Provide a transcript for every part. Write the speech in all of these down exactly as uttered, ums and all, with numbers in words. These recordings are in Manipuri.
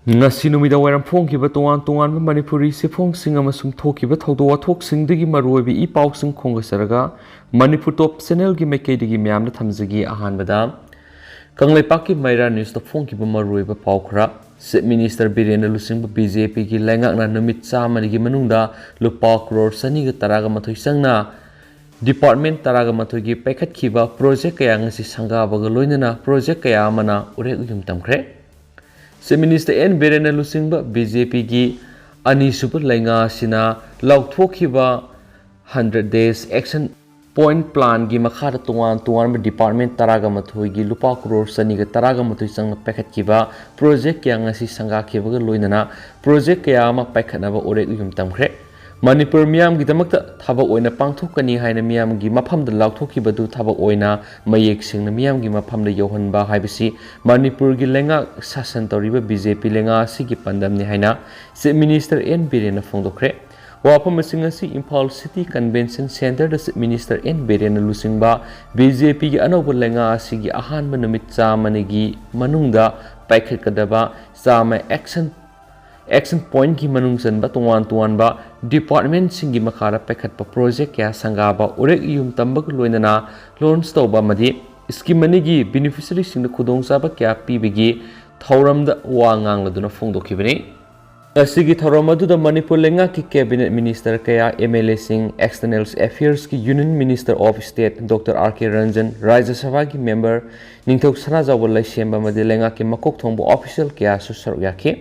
ꯉꯁꯤ ꯅꯨꯃꯤꯗꯥꯡ ꯋꯥꯏꯔꯝ ꯐꯣꯡꯈꯤꯕ ꯇꯣꯉꯥꯟ ꯇꯣꯉꯥꯟꯕ ꯃꯅꯤꯄꯨꯔꯤ ꯆꯦꯐꯣꯡꯁꯤꯡ ꯑꯃꯁꯨꯡ ꯊꯣꯛꯈꯤꯕ ꯊꯧꯗꯣꯛ ꯋꯥꯊꯣꯛꯁꯤꯡꯗꯒꯤ ꯃꯔꯨꯑꯣꯏꯕ ꯏ ꯄꯥꯎꯁꯤꯡ ꯈꯣꯝꯒꯠꯆꯔꯒ ꯃꯅꯤꯄꯨꯔ ꯇꯣꯞ ꯆꯦꯅꯦꯜꯒꯤ ꯃꯥꯏꯀꯩꯗꯒꯤ ꯃꯌꯥꯝꯗ ꯊꯝꯖꯒꯦ꯫ ꯑꯍꯥꯟꯕꯗ ꯀꯪꯂꯩꯄꯥꯛꯀꯤ ꯃꯩꯔꯥ ꯅ꯭ꯌꯨꯁꯇ ꯐꯣꯡꯈꯤꯕ ꯃꯔꯨꯑꯣꯏꯕ ꯄꯥꯎ ꯈꯔ꯫ ꯆꯤꯐ ꯃꯤꯅꯤꯁꯇꯔ ꯕꯤꯔꯦꯟꯅ ꯂꯨꯆꯤꯡꯕ ꯕꯤ ꯖꯦ ꯄꯤꯒꯤ ꯂꯩꯉꯥꯛꯅ ꯅꯨꯃꯤꯠ ꯆꯥꯝꯃꯒꯤ ꯃꯅꯨꯡꯗ ꯂꯨꯄꯥ ꯀ꯭ꯔꯣꯔ ꯆꯅꯤꯒ ꯇꯔꯥꯒ ꯃꯥꯊꯣꯏ ꯆꯪꯅ ꯗꯤꯄꯥꯔꯠꯃꯦꯟ ꯇꯔꯥꯒ ꯃꯥꯊꯣꯏꯒꯤ ꯄꯥꯏꯈꯠꯈꯤꯕ ꯄ꯭ꯔꯣꯖꯦꯛ ꯀꯌꯥ ꯉꯁꯤ ꯁꯪꯒꯥꯕꯒ ꯂꯣꯏꯅꯅ ꯄ꯭ꯔꯣꯖꯦꯛ ꯀꯌꯥ ꯑꯃꯅ ꯎꯔꯦꯛ ꯎꯌꯨꯝ ꯇꯝꯈ꯭ꯔꯦ꯫ ꯆꯤꯐ ꯃꯤꯅꯤꯁꯇꯔ ꯑꯦꯟ ꯕꯤꯔꯦꯟꯅ ꯂꯨꯆꯤꯡꯕ ꯕꯤ ꯖꯦ ꯄꯤꯒꯤ ꯑꯅꯤꯁꯨꯕ ꯂꯩꯉꯥꯛ ꯑꯁꯤꯅ ꯂꯥꯎꯊꯣꯛꯈꯤꯕ ꯍꯟꯗ꯭ꯔꯦꯠ ꯗꯦꯖ ꯑꯦꯛꯁꯟ ꯄꯣꯏꯟꯠ ꯄ꯭ꯂꯥꯟꯒꯤ ꯃꯈꯥꯗ ꯇꯣꯉꯥꯟ ꯇꯣꯉꯥꯟꯕ ꯗꯤꯄꯥꯔꯠꯃꯦꯟ ꯇꯔꯥꯒ ꯃꯥꯊꯣꯏꯒꯤ ꯂꯨꯄꯥ ꯀ꯭ꯔꯣꯔ ꯆꯅꯤꯒ ꯇꯔꯥꯒ ꯃꯥꯊꯣꯏ ꯆꯪꯅ ꯄꯥꯏꯈꯠꯈꯤꯕ ꯄ꯭ꯔꯣꯖꯦꯛ ꯀꯌꯥ ꯉꯁꯤ ꯁꯪꯒꯥꯈꯤꯕꯒ ꯂꯣꯏꯅꯅ ꯄ꯭ꯔꯣꯖꯦꯛ ꯀꯌꯥ ꯑꯃ ꯄꯥꯏꯈꯠꯅꯕ ꯎꯔꯦꯛ ꯎꯌꯨꯝ ꯇꯝꯈ꯭ꯔꯦ꯫ ꯃꯅꯤꯄꯨꯔ ꯃꯤꯌꯥꯝꯒꯤꯗꯃꯛꯇ ꯊꯕꯛ ꯑꯣꯏꯅ ꯄꯥꯡꯊꯣꯛꯀꯅꯤ ꯍꯥꯏꯅ ꯃꯤꯌꯥꯝꯒꯤ ꯃꯐꯝꯗ ꯂꯥꯎꯊꯣꯛꯈꯤꯕꯗꯨ ꯊꯕꯛ ꯑꯣꯏꯅ ꯃꯌꯦꯛ ꯁꯦꯡꯅ ꯃꯤꯌꯥꯝꯒꯤ ꯃꯐꯝꯗ ꯌꯧꯍꯟꯕ ꯍꯥꯏꯕꯁꯤ ꯃꯅꯤꯄꯨꯔꯒꯤ ꯂꯩꯉꯥꯛ ꯁꯥꯁꯟ ꯇꯧꯔꯤꯕ ꯕꯤ ꯖꯦ ꯄꯤ ꯂꯩꯉꯥꯛ ꯑꯁꯤꯒꯤ ꯄꯥꯟꯗꯝꯅꯤ ꯍꯥꯏꯅ ꯆꯤꯐ ꯃꯤꯅꯤꯁꯇꯔ ꯑꯦꯟ ꯕꯤꯔꯦꯟꯅ ꯐꯣꯡꯗꯣꯛꯈ꯭ꯔꯦ꯫ ꯋꯥꯐꯝ ꯑꯁꯤꯡ ꯑꯁꯤ ꯏꯝꯐꯥꯜ ꯁꯤꯇꯤ ꯀꯟꯚꯦꯟꯁꯟ ꯁꯦꯟꯇꯔꯗ ꯆꯤꯐ ꯃꯤꯅꯤꯁꯇꯔ ꯑꯦꯟ ꯕꯤꯔꯦꯟꯅ ꯂꯨꯆꯤꯡꯕ ꯕꯤ ꯖꯦ ꯄꯤꯒꯤ ꯑꯅꯧꯕ ꯂꯩꯉꯥꯛ ꯑꯁꯤꯒꯤ ꯑꯍꯥꯟꯕ ꯅꯨꯃꯤꯠ ꯆꯥꯝꯃꯅꯤꯒꯤ ꯃꯅꯨꯡꯗ ꯄꯥꯏꯈꯠꯀꯗꯕ ꯆꯥꯝꯃ ꯑꯦꯛꯁꯟ ꯑꯦꯛꯁꯟ ꯄꯣꯏꯟꯠꯀꯤ ꯃꯅꯨꯡ ꯆꯟꯕ ꯇꯣꯉꯥꯟ ꯇꯣꯉꯥꯟꯕ ꯗꯤꯄꯥꯔꯠꯃꯦꯟꯠꯁꯤꯡꯒꯤ ꯃꯈꯥꯗ ꯄꯥꯏꯈꯠꯄ ꯄ꯭ꯔꯣꯖꯦꯛ ꯀꯌꯥ ꯁꯪꯒꯥꯕ ꯎꯔꯦꯛ ꯏꯌꯨꯝ ꯇꯝꯕꯒ ꯂꯣꯏꯅꯅ ꯂꯣꯟꯆ ꯇꯧꯕ ꯑꯃꯗꯤ ꯁ꯭ꯀꯤꯝ ꯑꯅꯤꯒꯤ ꯕꯦꯅꯤꯐꯤꯁꯔꯤꯁꯤꯡꯗ ꯈꯨꯗꯣꯡꯆꯥꯕ ꯀꯌꯥ ꯄꯤꯕꯒꯤ ꯊꯧꯔꯝꯗ ꯋꯥ ꯉꯥꯡꯂꯗꯨꯅ ꯐꯣꯡꯗꯣꯛꯈꯤꯕꯅꯤ꯫ ꯉꯁꯤꯒꯤ ꯊꯧꯔꯝ ꯑꯗꯨꯗ ꯃꯅꯤꯄꯨꯔ ꯂꯩꯉꯥꯛꯀꯤ ꯀꯦꯕꯤꯅꯦꯠ ꯃꯤꯅꯤꯁꯇꯔ ꯀꯌꯥ, ꯑꯦꯝ ꯑꯦꯜ ꯑꯦꯁꯤꯡ, ꯑꯦꯛꯁꯇꯔꯅꯦꯜ ꯑꯦꯐꯤꯌꯔꯁꯀꯤ union minister of state doctor R K Ranjan, Rajya ꯁꯚꯥꯒꯤ ꯃꯦꯝꯕꯔ, ꯅꯤꯡꯊꯧ ꯁꯅꯥꯖꯥꯎꯕ ꯂꯩꯁꯦꯝꯕ ꯑꯃꯗꯤ ꯂꯩꯉꯥꯛꯀꯤ ꯃꯀꯣꯛ ꯊꯣꯡꯕ ꯑꯣꯐꯤꯁꯤꯌꯦꯜ ꯀꯌꯥꯁꯨ ꯁꯔꯨꯛ ꯌꯥꯈꯤ꯫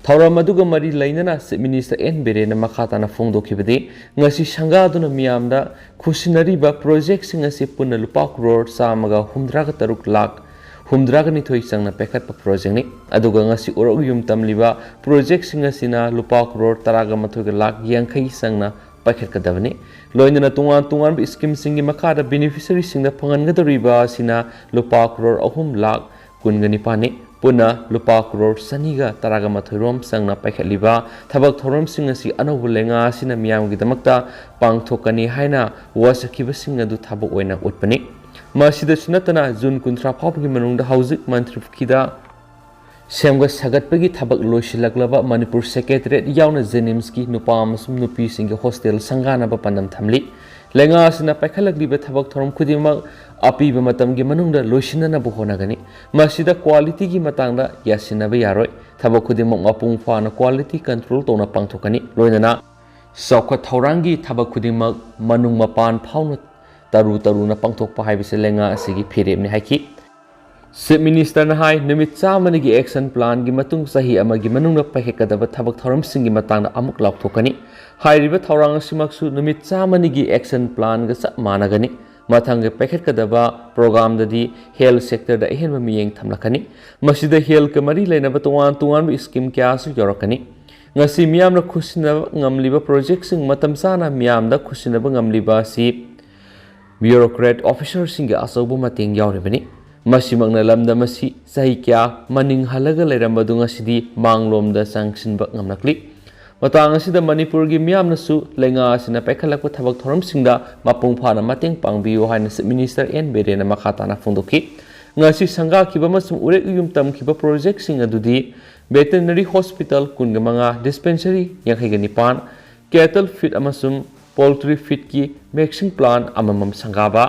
ꯊꯧꯔꯝ ꯑꯗꯨꯒ ꯃꯔꯤ ꯂꯩꯅꯅ ꯆꯤꯐ ꯃꯤꯅꯤꯁꯇꯔ ꯑꯦꯟ ꯕꯤꯔꯦꯟꯅ ꯃꯈꯥ ꯇꯥꯅ ꯐꯣꯡꯗꯣꯛꯈꯤꯕꯗꯤ, ꯉꯁꯤ ꯁꯪꯒꯥꯗꯨꯅ ꯃꯤꯌꯥꯝꯗ ꯈꯨꯠꯁꯤꯟꯅꯔꯤꯕ ꯄ꯭ꯔꯣꯖꯦꯛꯁꯤꯡ ꯑꯁꯤ ꯄꯨꯟꯅ ꯂꯨꯄꯥ ꯀ꯭ꯔꯣꯔ ꯆꯥꯝꯃꯒ ꯍꯨꯝꯗ꯭ꯔꯥꯒ ꯇꯔꯨꯛ ꯂꯥꯈ ꯍꯨꯝꯗ꯭ꯔꯥꯒ ꯅꯤꯊꯣꯏ ꯆꯪꯅ ꯄꯥꯏꯈꯠꯄ ꯄ꯭ꯔꯣꯖꯦꯛꯅꯤ꯫ ꯑꯗꯨꯒ ꯉꯁꯤ ꯎꯔꯛ ꯌꯨꯝ ꯇꯝꯂꯤꯕ ꯄ꯭ꯔꯣꯖꯦꯛꯁꯤꯡ ꯑꯁꯤꯅ ꯂꯨꯄꯥ ꯀ꯭ꯔꯣꯔ ꯇꯔꯥꯒ ꯃꯥꯊꯣꯏꯒ ꯂꯥꯈ ꯌꯥꯡꯈꯩ ꯆꯪꯅ ꯄꯥꯏꯈꯠꯀꯗꯕꯅꯤ꯫ ꯂꯣꯏꯅꯅ ꯇꯣꯉꯥꯟ ꯇꯣꯉꯥꯟꯕ ꯁ꯭ꯀꯤꯝꯁꯤꯡꯒꯤ ꯃꯈꯥꯗ ꯕꯦꯅꯤꯐꯤꯁꯔꯤꯁꯤꯡꯗ ꯐꯪꯍꯟꯒꯗꯧꯔꯤꯕ ꯑꯁꯤꯅ ꯂꯨꯄꯥ ꯀ꯭ꯔꯣꯔ ꯑꯍꯨꯝ ꯂꯥꯈ ꯀꯨꯟꯒ ꯅꯤꯄꯥꯟꯅꯤ꯫ ꯄꯨꯟꯅ ꯂꯨꯄꯥ ꯀ꯭ꯔꯣꯔ ꯆꯅꯤꯒ ꯇꯔꯥꯒ ꯃꯥꯊꯣꯏ ꯔꯣꯝ ꯆꯪꯅ ꯄꯥꯏꯈꯠꯂꯤꯕ ꯊꯕꯛ ꯊꯧꯔꯝꯁꯤꯡ ꯑꯁꯤ ꯑꯅꯧꯕ ꯂꯩꯉꯥꯛ ꯑꯁꯤꯅ ꯃꯤꯌꯥꯝꯒꯤꯗꯃꯛꯇ ꯄꯥꯡꯊꯣꯛꯀꯅꯤ ꯍꯥꯏꯅ ꯋꯥꯁꯛꯈꯤꯕꯁꯤꯡ ꯑꯗꯨ ꯊꯕꯛ ꯑꯣꯏꯅ ꯎꯠꯄꯅꯤ꯫ ꯃꯁꯤꯗꯁꯨ ꯅꯠꯇꯅ ꯖꯨꯟ ꯀꯨꯟꯊ꯭ꯔꯥ ꯐꯥꯎꯕꯒꯤ ꯃꯅꯨꯡꯗ ꯍꯧꯖꯤꯛ ꯃꯟꯇ꯭ꯔꯤ ꯄꯨꯈ꯭ꯔꯤꯗ ꯁꯦꯝꯒꯠ ꯁꯥꯒꯠꯄꯒꯤ ꯊꯕꯛ ꯂꯣꯏꯁꯤꯜꯂꯛꯂꯕ ꯃꯅꯤꯄꯨꯔ ꯁꯦꯀ꯭ꯔꯦꯇꯔꯤꯌꯦꯠ ꯌꯥꯎꯅ ꯖꯦꯅꯤꯝꯁꯀꯤ ꯅꯨꯄꯥ ꯑꯃꯁꯨꯡ ꯅꯨꯄꯤꯁꯤꯡꯒꯤ ꯍꯣꯁꯇꯦꯜ ꯁꯪꯒꯥꯅꯕ ꯄꯥꯟꯗꯝ ꯊꯝꯂꯤ꯫ ꯂꯩꯉꯥꯛ ꯑꯁꯤꯅ ꯄꯥꯏꯈꯠꯂꯛꯂꯤꯕ ꯊꯕꯛ ꯊꯧꯔꯝ ꯈꯨꯗꯤꯡꯃꯛ ꯑꯄꯤꯕ ꯃꯇꯝꯒꯤ ꯃꯅꯨꯡꯗ ꯂꯣꯏꯁꯤꯟꯅꯅꯕ ꯍꯣꯠꯅꯒꯅꯤ꯫ ꯃꯁꯤꯗ ꯀ꯭ꯋꯥꯂꯤꯇꯤꯒꯤ ꯃꯇꯥꯡꯗ ꯌꯥꯁꯤꯟꯅꯕ ꯌꯥꯔꯣꯏ꯫ ꯊꯕꯛ ꯈꯨꯗꯤꯡꯃꯛ ꯃꯄꯨꯡ ꯐꯥꯅ ꯀ꯭ꯋꯥꯂꯤꯇꯤ ꯀꯟꯇ꯭ꯔꯣꯜ ꯇꯧꯅ ꯄꯥꯡꯊꯣꯛꯀꯅꯤ꯫ ꯂꯣꯏꯅꯅ ꯆꯥꯎꯈꯠ ꯊꯧꯔꯥꯡꯒꯤ ꯊꯕꯛ ꯈꯨꯗꯤꯡꯃꯛ ꯃꯅꯨꯡ ꯃꯄꯥꯟ ꯐꯥꯎꯅ ꯇꯔꯨ ꯇꯔꯨꯅ ꯄꯥꯡꯊꯣꯛꯄ ꯍꯥꯏꯕꯁꯤ ꯂꯩꯉꯥꯛ ꯑꯁꯤꯒꯤ ꯐꯤꯔꯦꯞꯅꯤ ꯍꯥꯏꯈꯤ꯫ ꯆꯤꯐ ꯃꯤꯅꯤꯁꯇꯔꯅ ꯍꯥꯏ, ꯅꯨꯃꯤꯠ ꯆꯥꯝꯃꯅꯤꯒꯤ ꯑꯦꯛꯁꯟ ꯄ꯭ꯂꯥꯟꯒꯤ ꯃꯇꯨꯡ ꯆꯍꯤ ꯑꯃꯒꯤ ꯃꯅꯨꯡꯗ ꯄꯥꯏꯈꯠꯀꯗꯕ ꯊꯕꯛ ꯊꯧꯔꯝꯁꯤꯡꯒꯤ ꯃꯇꯥꯡꯗ ꯑꯃꯨꯛ ꯂꯥꯎꯊꯣꯛꯀꯅꯤ꯫ ꯍꯥꯏꯔꯤꯕ ꯊꯧꯔꯥꯡ ꯑꯁꯤꯃꯛꯁꯨ ꯅꯨꯃꯤꯠ ꯆꯥꯝꯃꯅꯤꯒꯤ ꯑꯦꯛꯁꯟ ꯄ꯭ꯂꯥꯟꯒ ꯆꯞ ꯃꯥꯟꯅꯒꯅꯤ꯫ ꯃꯊꯪꯒꯤ ꯄꯥꯏꯈꯠꯀꯗꯕ ꯄ꯭ꯔꯣꯒ꯭ꯔꯥꯝꯗꯗꯤ ꯍꯦꯜꯊ ꯁꯦꯛꯇꯔꯗ ꯑꯍꯦꯟꯕ ꯃꯤꯠꯌꯦꯡ ꯊꯝꯂꯛꯀꯅꯤ꯫ ꯃꯁꯤꯗ ꯍꯦꯜꯊꯀ ꯃꯔꯤ ꯂꯩꯅꯕ ꯇꯣꯉꯥꯟ ꯇꯣꯉꯥꯟꯕ ꯁ꯭ꯀꯤꯝ ꯀꯌꯥꯁꯨ ꯌꯥꯎꯔꯛꯀꯅꯤ꯫ ꯉꯁꯤ ꯃꯤꯌꯥꯝꯅ ꯈꯨꯠꯁꯤꯟꯅꯕ ꯉꯝꯂꯤꯕ ꯄ꯭ꯔꯣꯖꯦꯛꯁꯤꯡ ꯃꯇꯝ ꯆꯥꯅ ꯃꯤꯌꯥꯝꯗ ꯈꯨꯠꯁꯤꯟꯅꯕ ꯉꯝꯂꯤꯕ ꯑꯁꯤ ꯕ꯭ꯌꯨꯔꯣꯀ꯭ꯔꯦꯠ ꯑꯣꯐꯤꯁꯔꯁꯤꯡꯒꯤ ꯑꯆꯧꯕ ꯃꯇꯦꯡ ꯌꯥꯎꯔꯤꯕꯅꯤ꯫ ꯃꯁꯤꯃꯛꯅ ꯂꯝꯗꯝ ꯑꯁꯤ ꯆꯍꯤ ꯀꯌꯥ ꯃꯅꯤꯡ ꯍꯜꯂꯒ ꯂꯩꯔꯝꯕꯗꯨ ꯉꯁꯤꯗꯤ ꯃꯥꯡꯂꯣꯝꯗ ꯆꯪꯁꯤꯟꯕ ꯉꯝꯂꯛꯂꯤ꯫ ꯃꯇꯥꯡ ꯑꯁꯤꯗ ꯃꯅꯤꯄꯨꯔꯒꯤ ꯃꯤꯌꯥꯝꯅꯁꯨ ꯂꯩꯉꯥꯛ ꯑꯁꯤꯅ ꯄꯥꯏꯈꯠꯂꯛꯄ ꯊꯕꯛ ꯊꯧꯔꯝꯁꯤꯡꯗ ꯃꯄꯨꯡ ꯐꯥꯅ ꯃꯇꯦꯡ ꯄꯥꯡꯕꯤꯌꯨ ꯍꯥꯏꯅ ꯆꯤꯐ ꯃꯤꯅꯤꯁꯇꯔ ꯑꯦꯟ ꯕꯤꯔꯦꯟꯅ ꯃꯈꯥ ꯇꯥꯅ ꯐꯣꯡꯗꯣꯛꯈꯤ꯫ ꯉꯁꯤ ꯁꯪꯒꯥꯈꯤꯕ ꯑꯃꯁꯨꯡ ꯎꯔꯦꯛ ꯎꯌꯨꯝ ꯇꯝꯈꯤꯕ ꯄ꯭ꯔꯣꯖꯦꯛꯁꯤꯡ ꯑꯗꯨꯗꯤ ꯚꯦꯇꯦꯅꯔꯤ ꯍꯣꯁꯄꯤꯇꯥꯜ ꯀꯨꯟꯒ ꯃꯉꯥ, ꯗꯤꯁꯄꯦꯟꯁꯔꯤ ꯌꯥꯡꯈꯩꯒ ꯅꯤꯄꯥꯟ, ꯀꯦꯇꯜ ꯐꯤꯠ ꯑꯃꯁꯨꯡ ꯄꯣꯜꯇ꯭ꯔꯤ ꯐꯤꯠꯀꯤ ꯃꯦꯛꯁꯤꯡ ꯄ꯭ꯂꯥꯟ ꯑꯃꯃꯝ ꯁꯪꯒꯥꯕ,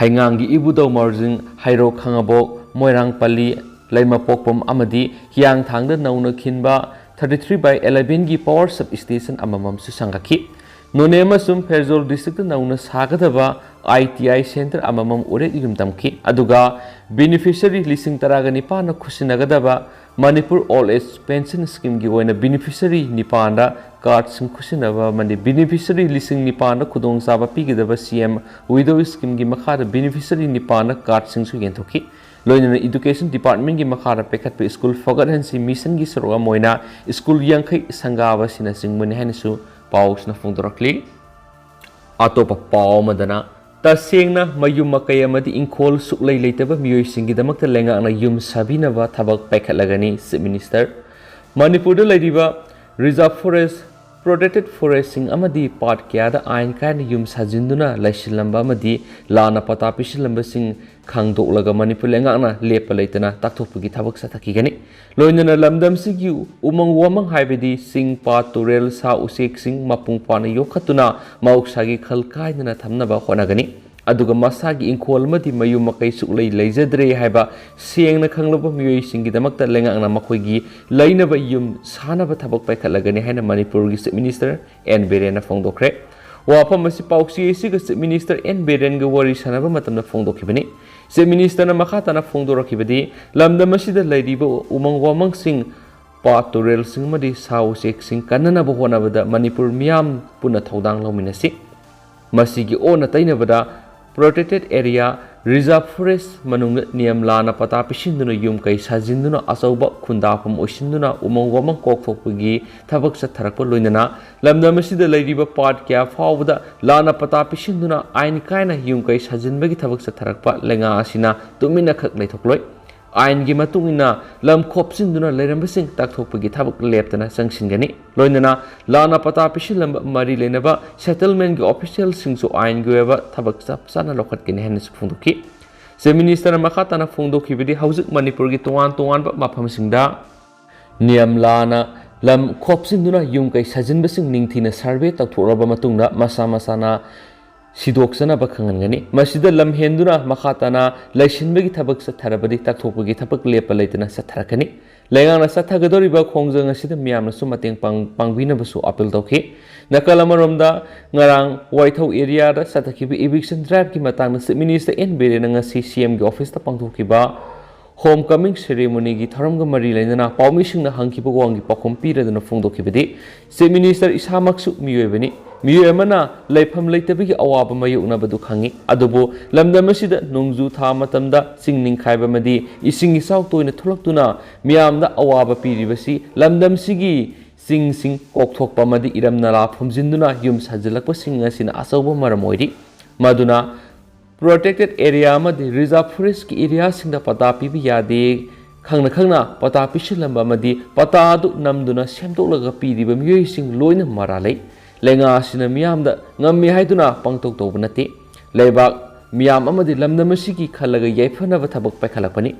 ꯍꯩꯉꯥꯡꯒꯤ ꯏꯕꯨꯙꯧ ꯃꯥꯔꯖꯤꯡ, ꯍꯩꯔꯣꯛ ꯈꯥꯉꯕꯣꯛ, ꯃꯣꯏꯔꯥꯡꯄꯜꯂꯤ, ꯂꯩꯃꯄꯣꯛꯄꯝ ꯑꯃꯗꯤ ꯍꯤꯌꯥꯡꯊꯥꯡꯗ ꯅꯧꯅ ꯈꯤꯟꯕ thirty three by eleven ꯒꯤ ꯄꯥꯋꯔ ꯁꯕ ꯁ꯭ꯇꯦꯁꯟ ꯑꯃꯃꯝꯁꯨ ꯁꯪꯒꯠꯈꯤ꯫ ꯅꯣꯅꯦ ꯑꯃꯁꯨꯡ ꯐꯦꯔꯖꯣꯜ ꯗꯤꯁꯇ꯭ꯔꯤꯛꯇ ꯅꯧꯅ ꯁꯥꯒꯗꯕ ꯑꯥꯏ ꯇꯤ ꯑꯥꯏ ꯁꯦꯟꯇꯔ ꯑꯃꯃꯝ ꯎꯔꯦꯛ ꯌꯨꯝ ꯇꯝꯈꯤ꯫ ꯑꯗꯨꯒ ꯕꯦꯅꯤꯐꯤꯁꯔꯤ ꯂꯤꯁꯤꯡ ꯇꯔꯥꯒ ꯅꯤꯄꯥꯟꯅ ꯈꯨꯠꯁꯤꯟꯅꯒꯗꯕ ꯃꯅꯤꯄꯨꯔ ꯑꯣꯜ ꯑꯦꯖ ꯄꯦꯟꯁꯟ ꯁ꯭ꯀꯤꯝꯒꯤ ꯑꯣꯏꯅ ꯕꯦꯅꯤꯐꯤꯁꯔꯤ ꯅꯤꯄꯥꯟꯗ ꯀꯥꯔꯗꯁꯤꯡ ꯈꯨꯠꯁꯤꯟꯅꯕ ꯑꯃꯗꯤ ꯕꯦꯅꯤꯐꯤꯁꯔꯤ ꯂꯤꯁꯤꯡ ꯅꯤꯄꯥꯟꯗ ꯈꯨꯗꯣꯡꯆꯥꯕ ꯄꯤꯒꯗꯕ ꯁꯤ ꯑꯦꯝ ꯋꯤꯗꯣ ꯁ꯭ꯀꯤꯝꯒꯤ ꯃꯈꯥꯗ ꯕꯦꯅꯤꯐꯤꯁꯔꯤ ꯅꯤꯄꯥꯟꯗ ꯀꯥꯔꯗꯁꯤꯡꯁꯨ ꯌꯦꯟꯊꯣꯛꯈꯤ꯫ ꯂꯣꯏꯅꯅ ꯏꯗꯨꯀꯦꯁꯟ ꯗꯤꯄꯥꯔꯠꯃꯦꯟꯒꯤ ꯃꯈꯥꯗ ꯄꯥꯏꯈꯠꯄ ꯁ꯭ꯀꯨꯜ ꯐꯒꯠꯍꯟꯁꯤ ꯃꯤꯁꯟꯒꯤ ꯁꯔꯨꯛ ꯑꯃ ꯑꯣꯏꯅ ꯁ꯭ꯀꯨꯜ ꯌꯥꯡꯈꯩ ꯁꯪꯒꯥꯕ ꯑꯁꯤꯅꯆꯤꯡꯕꯅꯤ ꯍꯥꯏꯅꯁꯨ ꯄꯥꯎꯁꯤꯅ ꯐꯣꯡꯗꯣꯔꯛꯂꯤ꯫ ꯑꯇꯣꯞꯄ ꯄꯥꯎ ꯑꯃꯗꯅ, ꯇꯁꯦꯡꯅ ꯃꯌꯨꯝ ꯃꯀꯩ ꯑꯃꯗꯤ ꯏꯪꯈꯣꯜ ꯁꯨꯛꯂꯩ ꯂꯩꯇꯕ ꯃꯤꯑꯣꯏꯁꯤꯡꯒꯤꯗꯃꯛꯇ ꯂꯩꯉꯥꯛꯅ ꯌꯨꯝ ꯁꯥꯕꯤꯅꯕ ꯊꯕꯛ ꯄꯥꯏꯈꯠꯂꯒꯅꯤ, ꯆꯤꯐ ꯃꯤꯅꯤꯁꯇꯔ꯫ ꯃꯅꯤꯄꯨꯔꯗ ꯂꯩꯔꯤꯕ ꯔꯤꯖꯥꯔꯚ ꯐꯣꯔꯦꯁ Protected forestꯁꯤꯡ ꯑꯃꯗꯤ ꯄꯥꯠ ꯀꯌꯥꯗ ꯑꯥꯏꯟ ꯀꯥꯏꯅ ꯌꯨꯝ ꯁꯥꯖꯤꯟꯗꯨꯅ ꯂꯩꯁꯤꯜꯂꯝꯕ ꯑꯃꯗꯤ ꯂꯥꯟꯅ ꯄꯇꯥ ꯄꯤꯁꯤꯜꯂꯝꯕꯁꯤꯡ ꯈꯪꯗꯣꯛꯂꯒ ꯃꯅꯤꯄꯨꯔ ꯂꯩꯉꯥꯛꯅ ꯂꯦꯞꯄ ꯂꯩꯇꯅ ꯇꯥꯛꯊꯣꯛꯄꯒꯤ ꯊꯕꯛ ꯆꯠꯊꯈꯤꯒꯅꯤ꯫ ꯂꯣꯏꯅꯅ ꯂꯝꯗꯝꯁꯤꯒꯤ ꯎꯃꯪ ꯋꯥꯃꯪ ꯍꯥꯏꯕꯗꯤ ꯆꯤꯡ, ꯄꯥꯠ, ꯇꯨꯔꯦꯜ, ꯁꯥ ꯎꯆꯦꯛꯁꯤꯡ ꯃꯄꯨꯡ ꯐꯥꯅ ꯌꯣꯛꯈꯠꯇꯨꯅ ꯃꯍꯧꯁꯥꯒꯤ ꯈꯜ ꯀꯥꯏꯗꯅ ꯊꯝꯅꯕ ꯍꯣꯠꯅꯒꯅꯤ꯫ ꯑꯗꯨꯒ ꯃꯁꯥꯒꯤ ꯏꯪꯈꯣꯜ ꯑꯃꯗꯤ ꯃꯌꯨꯝ ꯃꯀꯩ ꯁꯨꯛꯂꯩ ꯂꯩꯖꯗ꯭ꯔꯦ ꯍꯥꯏꯕ ꯁꯦꯡꯅ ꯈꯪꯂꯕ ꯃꯤꯑꯣꯏꯁꯤꯡꯒꯤꯗꯃꯛꯇ ꯂꯩꯉꯥꯛꯅ ꯃꯈꯣꯏꯒꯤ ꯂꯩꯅꯕ ꯌꯨꯝ ꯁꯥꯅꯕ ꯊꯕꯛ ꯄꯥꯏꯈꯠꯂꯒꯅꯤ ꯍꯥꯏꯅ ꯃꯅꯤꯄꯨꯔꯒꯤ Chief Minister ꯑꯦꯟ ꯕꯤꯔꯦꯟꯅ ꯐꯣꯡꯗꯣꯛꯈ꯭ꯔꯦ꯫ ꯋꯥꯐꯝ ꯑꯁꯤ ꯄꯥꯎꯆꯦ ꯑꯁꯤꯒ Chief Minister ꯑꯦꯟ ꯕꯤꯔꯦꯟꯒ ꯋꯥꯔꯤ ꯁꯥꯟꯅꯕ ꯃꯇꯝꯗ ꯐꯣꯡꯗꯣꯛꯈꯤꯕꯅꯤ꯫ Chief Ministerꯅ ꯃꯈꯥ ꯇꯥꯅ ꯐꯣꯡꯗꯣꯔꯛꯈꯤꯕꯗꯤ, ꯂꯝꯗꯝ ꯑꯁꯤꯗ ꯂꯩꯔꯤꯕ ꯎꯃꯪ ꯋꯥꯃꯪꯁꯤꯡ, ꯄꯥꯠ ꯇꯨꯔꯦꯜꯁꯤꯡ ꯑꯃꯗꯤ ꯁꯥ ꯎꯆꯦꯛꯁꯤꯡ ꯀꯟꯅꯅꯕ ꯍꯣꯠꯅꯕꯗ ꯃꯅꯤꯄꯨꯔ ꯃꯤꯌꯥꯝ ꯄꯨꯟꯅ ꯊꯧꯗꯥꯡ ꯂꯧꯃꯤꯟꯅꯁꯤ꯫ ꯃꯁꯤꯒꯤ ꯑꯣꯟꯅ ꯇꯩꯅꯕꯗ Protected Area, Reserve Forest ꯃꯅꯨꯡꯗ ꯅꯤꯌꯝ ꯂꯥꯟꯅ ꯄꯇꯥ ꯄꯤꯁꯤꯟꯗꯨꯅ ꯌꯨꯝ ꯀꯩ ꯁꯥꯖꯤꯟꯗꯨꯅ ꯑꯆꯧꯕ ꯈꯨꯟꯗꯥꯐꯝ ꯑꯣꯏꯁꯤꯟꯗꯨꯅ ꯎꯃꯪ ꯋꯥꯃꯪ ꯀꯣꯛꯊꯣꯛꯄꯒꯤ ꯊꯕꯛ ꯆꯠꯊꯔꯛꯄ ꯂꯣꯏꯅꯅ ꯂꯝꯗꯝ ꯑꯁꯤꯗ ꯂꯩꯔꯤꯕ ꯄꯥꯠ ꯀꯌꯥ ꯐꯥꯎꯕꯗ ꯂꯥꯟꯅ ꯄꯇꯥ ꯄꯤꯁꯤꯟꯗꯨꯅ ꯑꯥꯏꯟ ꯀꯥꯏꯅ ꯌꯨꯝ ꯀꯩ ꯁꯥꯖꯤꯟꯕꯒꯤ ꯊꯕꯛ ꯆꯠꯊꯔꯛꯄ ꯂꯩꯉꯥꯛ ꯑꯁꯤꯅ ꯇꯨꯃꯤꯟꯅꯈꯛ ꯂꯩꯊꯣꯛꯂꯣꯏ꯫ ꯑꯥꯏꯟꯒꯤ ꯃꯇꯨꯡ ꯏꯟꯅ ꯂꯝ ꯈꯣꯞꯆꯤꯟꯗꯨꯅ ꯂꯩꯔꯝꯕꯁꯤꯡ ꯇꯥꯛꯊꯣꯛꯄꯒꯤ ꯊꯕꯛ ꯂꯦꯞꯇꯅ ꯆꯪꯁꯤꯟꯒꯅꯤ꯫ ꯂꯣꯏꯅꯅ ꯂꯥꯟꯅ ꯄꯇꯥ ꯄꯤꯁꯤꯜꯂꯝꯕ ꯃꯔꯤ ꯂꯩꯅꯕ settlementꯀꯤ officialꯁꯤꯡꯁꯨ ꯑꯥꯏꯟꯒꯤ ꯑꯣꯏꯕ ꯊꯕꯛ ꯆꯞ ꯆꯥꯅ ꯂꯧꯈꯠꯀꯅꯤ ꯍꯥꯏꯅꯁꯨ ꯐꯣꯡꯗꯣꯛꯈꯤ꯫ Chief Ministerꯅ ꯃꯈꯥ ꯇꯥꯅ ꯐꯣꯡꯗꯣꯛꯈꯤꯕꯗꯤ, ꯍꯧꯖꯤꯛ ꯃꯅꯤꯄꯨꯔꯒꯤ ꯇꯣꯉꯥꯟ ꯇꯣꯉꯥꯟꯕ ꯃꯐꯝꯁꯤꯡꯗ ꯅꯤꯌꯝ ꯂꯥꯟꯅ ꯂꯝ ꯈꯣꯞꯆꯤꯟꯗꯨꯅ ꯌꯨꯝ ꯀꯩ ꯁꯥꯖꯤꯟꯕꯁꯤꯡ ꯅꯤꯡꯊꯤꯅ survey ꯇꯧꯊꯣꯛꯂꯕ ꯃꯇꯨꯡꯗ ꯃꯁꯥ ꯃꯁꯥꯅ ꯁꯤꯗꯣꯛꯆꯅꯕ ꯈꯪꯍꯟꯒꯅꯤ꯫ ꯃꯁꯤꯗ ꯂꯝ ꯍꯦꯟꯗꯨꯅ ꯃꯈꯥ ꯇꯥꯅ ꯂꯩꯁꯤꯟꯕꯒꯤ ꯊꯕꯛ ꯆꯠꯊꯔꯕꯗꯤ ꯇꯥꯛꯊꯣꯛꯄꯒꯤ ꯊꯕꯛ ꯂꯦꯞꯄ ꯂꯩꯇꯅ ꯆꯠꯊꯔꯛꯀꯅꯤ꯫ ꯂꯩꯉꯥꯛꯅ ꯆꯠꯊꯒꯗꯧꯔꯤꯕ ꯈꯣꯡꯖꯪ ꯑꯁꯤꯗ ꯃꯤꯌꯥꯝꯅꯁꯨ ꯃꯇꯦꯡ ꯄꯥꯡ-, ꯄꯥꯡꯕꯤꯅꯕꯁꯨ appeal ꯇꯧꯈꯤ꯫ ꯅꯥꯀꯜ ꯑꯃꯔꯣꯝꯗ, ꯉꯔꯥꯡ ꯋꯥꯏꯊꯧ areaꯗ ꯆꯠꯊꯈꯤꯕ eviction driveꯀꯤ ꯃꯇꯥꯡꯗ Chief Minister ꯑꯦꯟ ꯕꯤꯔꯦꯟꯅ ꯉꯁꯤ CMꯒꯤ officeꯇ ꯄꯥꯡꯊꯣꯛꯈꯤꯕ Homecoming ceremonyꯒꯤ ꯊꯧꯔꯝꯒ ꯃꯔꯤ ꯂꯩꯅꯅ ꯄꯥꯎꯃꯤꯁꯤꯡꯅ ꯍꯪꯈꯤꯕ ꯋꯥꯍꯪꯒꯤ ꯄꯥꯎꯈꯨꯝ ꯄꯤꯔꯗꯨꯅ ꯐꯣꯡꯗꯣꯛꯈꯤꯕꯗꯤ, Chief Minister ꯏꯁꯥꯃꯛꯁꯨ ꯃꯤꯑꯣꯏꯕꯅꯤ꯫ ꯃꯤꯑꯣꯏ ꯑꯃꯅ ꯂꯩꯐꯝ ꯂꯩꯇꯕꯒꯤ ꯑꯋꯥꯕ ꯃꯥꯌꯣꯛꯅꯕꯗꯨ ꯈꯪꯏ꯫ ꯑꯗꯨꯕꯨ ꯂꯝꯗꯝ ꯑꯁꯤꯗ ꯅꯣꯡꯖꯨ ꯊꯥ ꯃꯇꯝꯗ ꯆꯤꯡ ꯅꯤꯡꯈꯥꯏꯕ ꯑꯃꯗꯤ ꯏꯁꯤꯡ ꯏꯆꯥꯎ ꯇꯣꯏꯅ ꯊꯣꯛꯂꯛꯇꯨꯅ ꯃꯤꯌꯥꯝꯗ ꯑꯋꯥꯕ ꯄꯤꯔꯤꯕꯁꯤ ꯂꯝꯗꯝꯁꯤꯒꯤ ꯆꯤꯡꯁꯤꯡ ꯀꯣꯛꯊꯣꯛꯄ ꯑꯃꯗꯤ ꯏꯔꯝ ꯅꯂꯥ ꯐꯨꯝꯖꯤꯟꯗꯨꯅ ꯌꯨꯝ ꯁꯥꯖꯤꯜꯂꯛꯄꯁꯤꯡ ꯑꯁꯤꯅ ꯑꯆꯧꯕ ꯃꯔꯝ ꯑꯣꯏꯔꯤ꯫ ꯃꯗꯨꯅ Protected Area ꯑꯃꯗꯤ Reserve Forestꯀꯤ areaꯁꯤꯡꯗ ꯄꯇꯥ ꯄꯤꯕ ꯌꯥꯗꯦ ꯈꯪꯅ ꯈꯪꯅ ꯄꯇꯥ ꯄꯤꯁꯤꯜꯂꯝꯕ ꯑꯃꯗꯤ ꯄꯇꯥ ꯑꯗꯨ ꯅꯝꯗꯨꯅ ꯁꯦꯝꯗꯣꯛꯂꯒ ꯄꯤꯔꯤꯕ ꯃꯤꯑꯣꯏꯁꯤꯡ ꯂꯣꯏꯅ ꯃꯔꯥ ꯂꯩ꯫ ꯂꯩꯉꯥꯛ ꯑꯁꯤꯅ ꯃꯤꯌꯥꯝꯗ ꯉꯝꯃꯤ ꯍꯥꯏꯗꯨꯅ ꯄꯪꯇꯧ ꯇꯧꯕ ꯅꯠꯇꯦ꯫ ꯂꯩꯕꯥꯛ, ꯃꯤꯌꯥꯝ ꯑꯃꯗꯤ ꯂꯝꯗꯝ ꯑꯁꯤꯒꯤ ꯈꯜꯂꯒ ꯌꯥꯏꯐꯅꯕ ꯊꯕꯛ ꯄꯥꯏꯈꯠꯂꯛꯄꯅꯤ꯫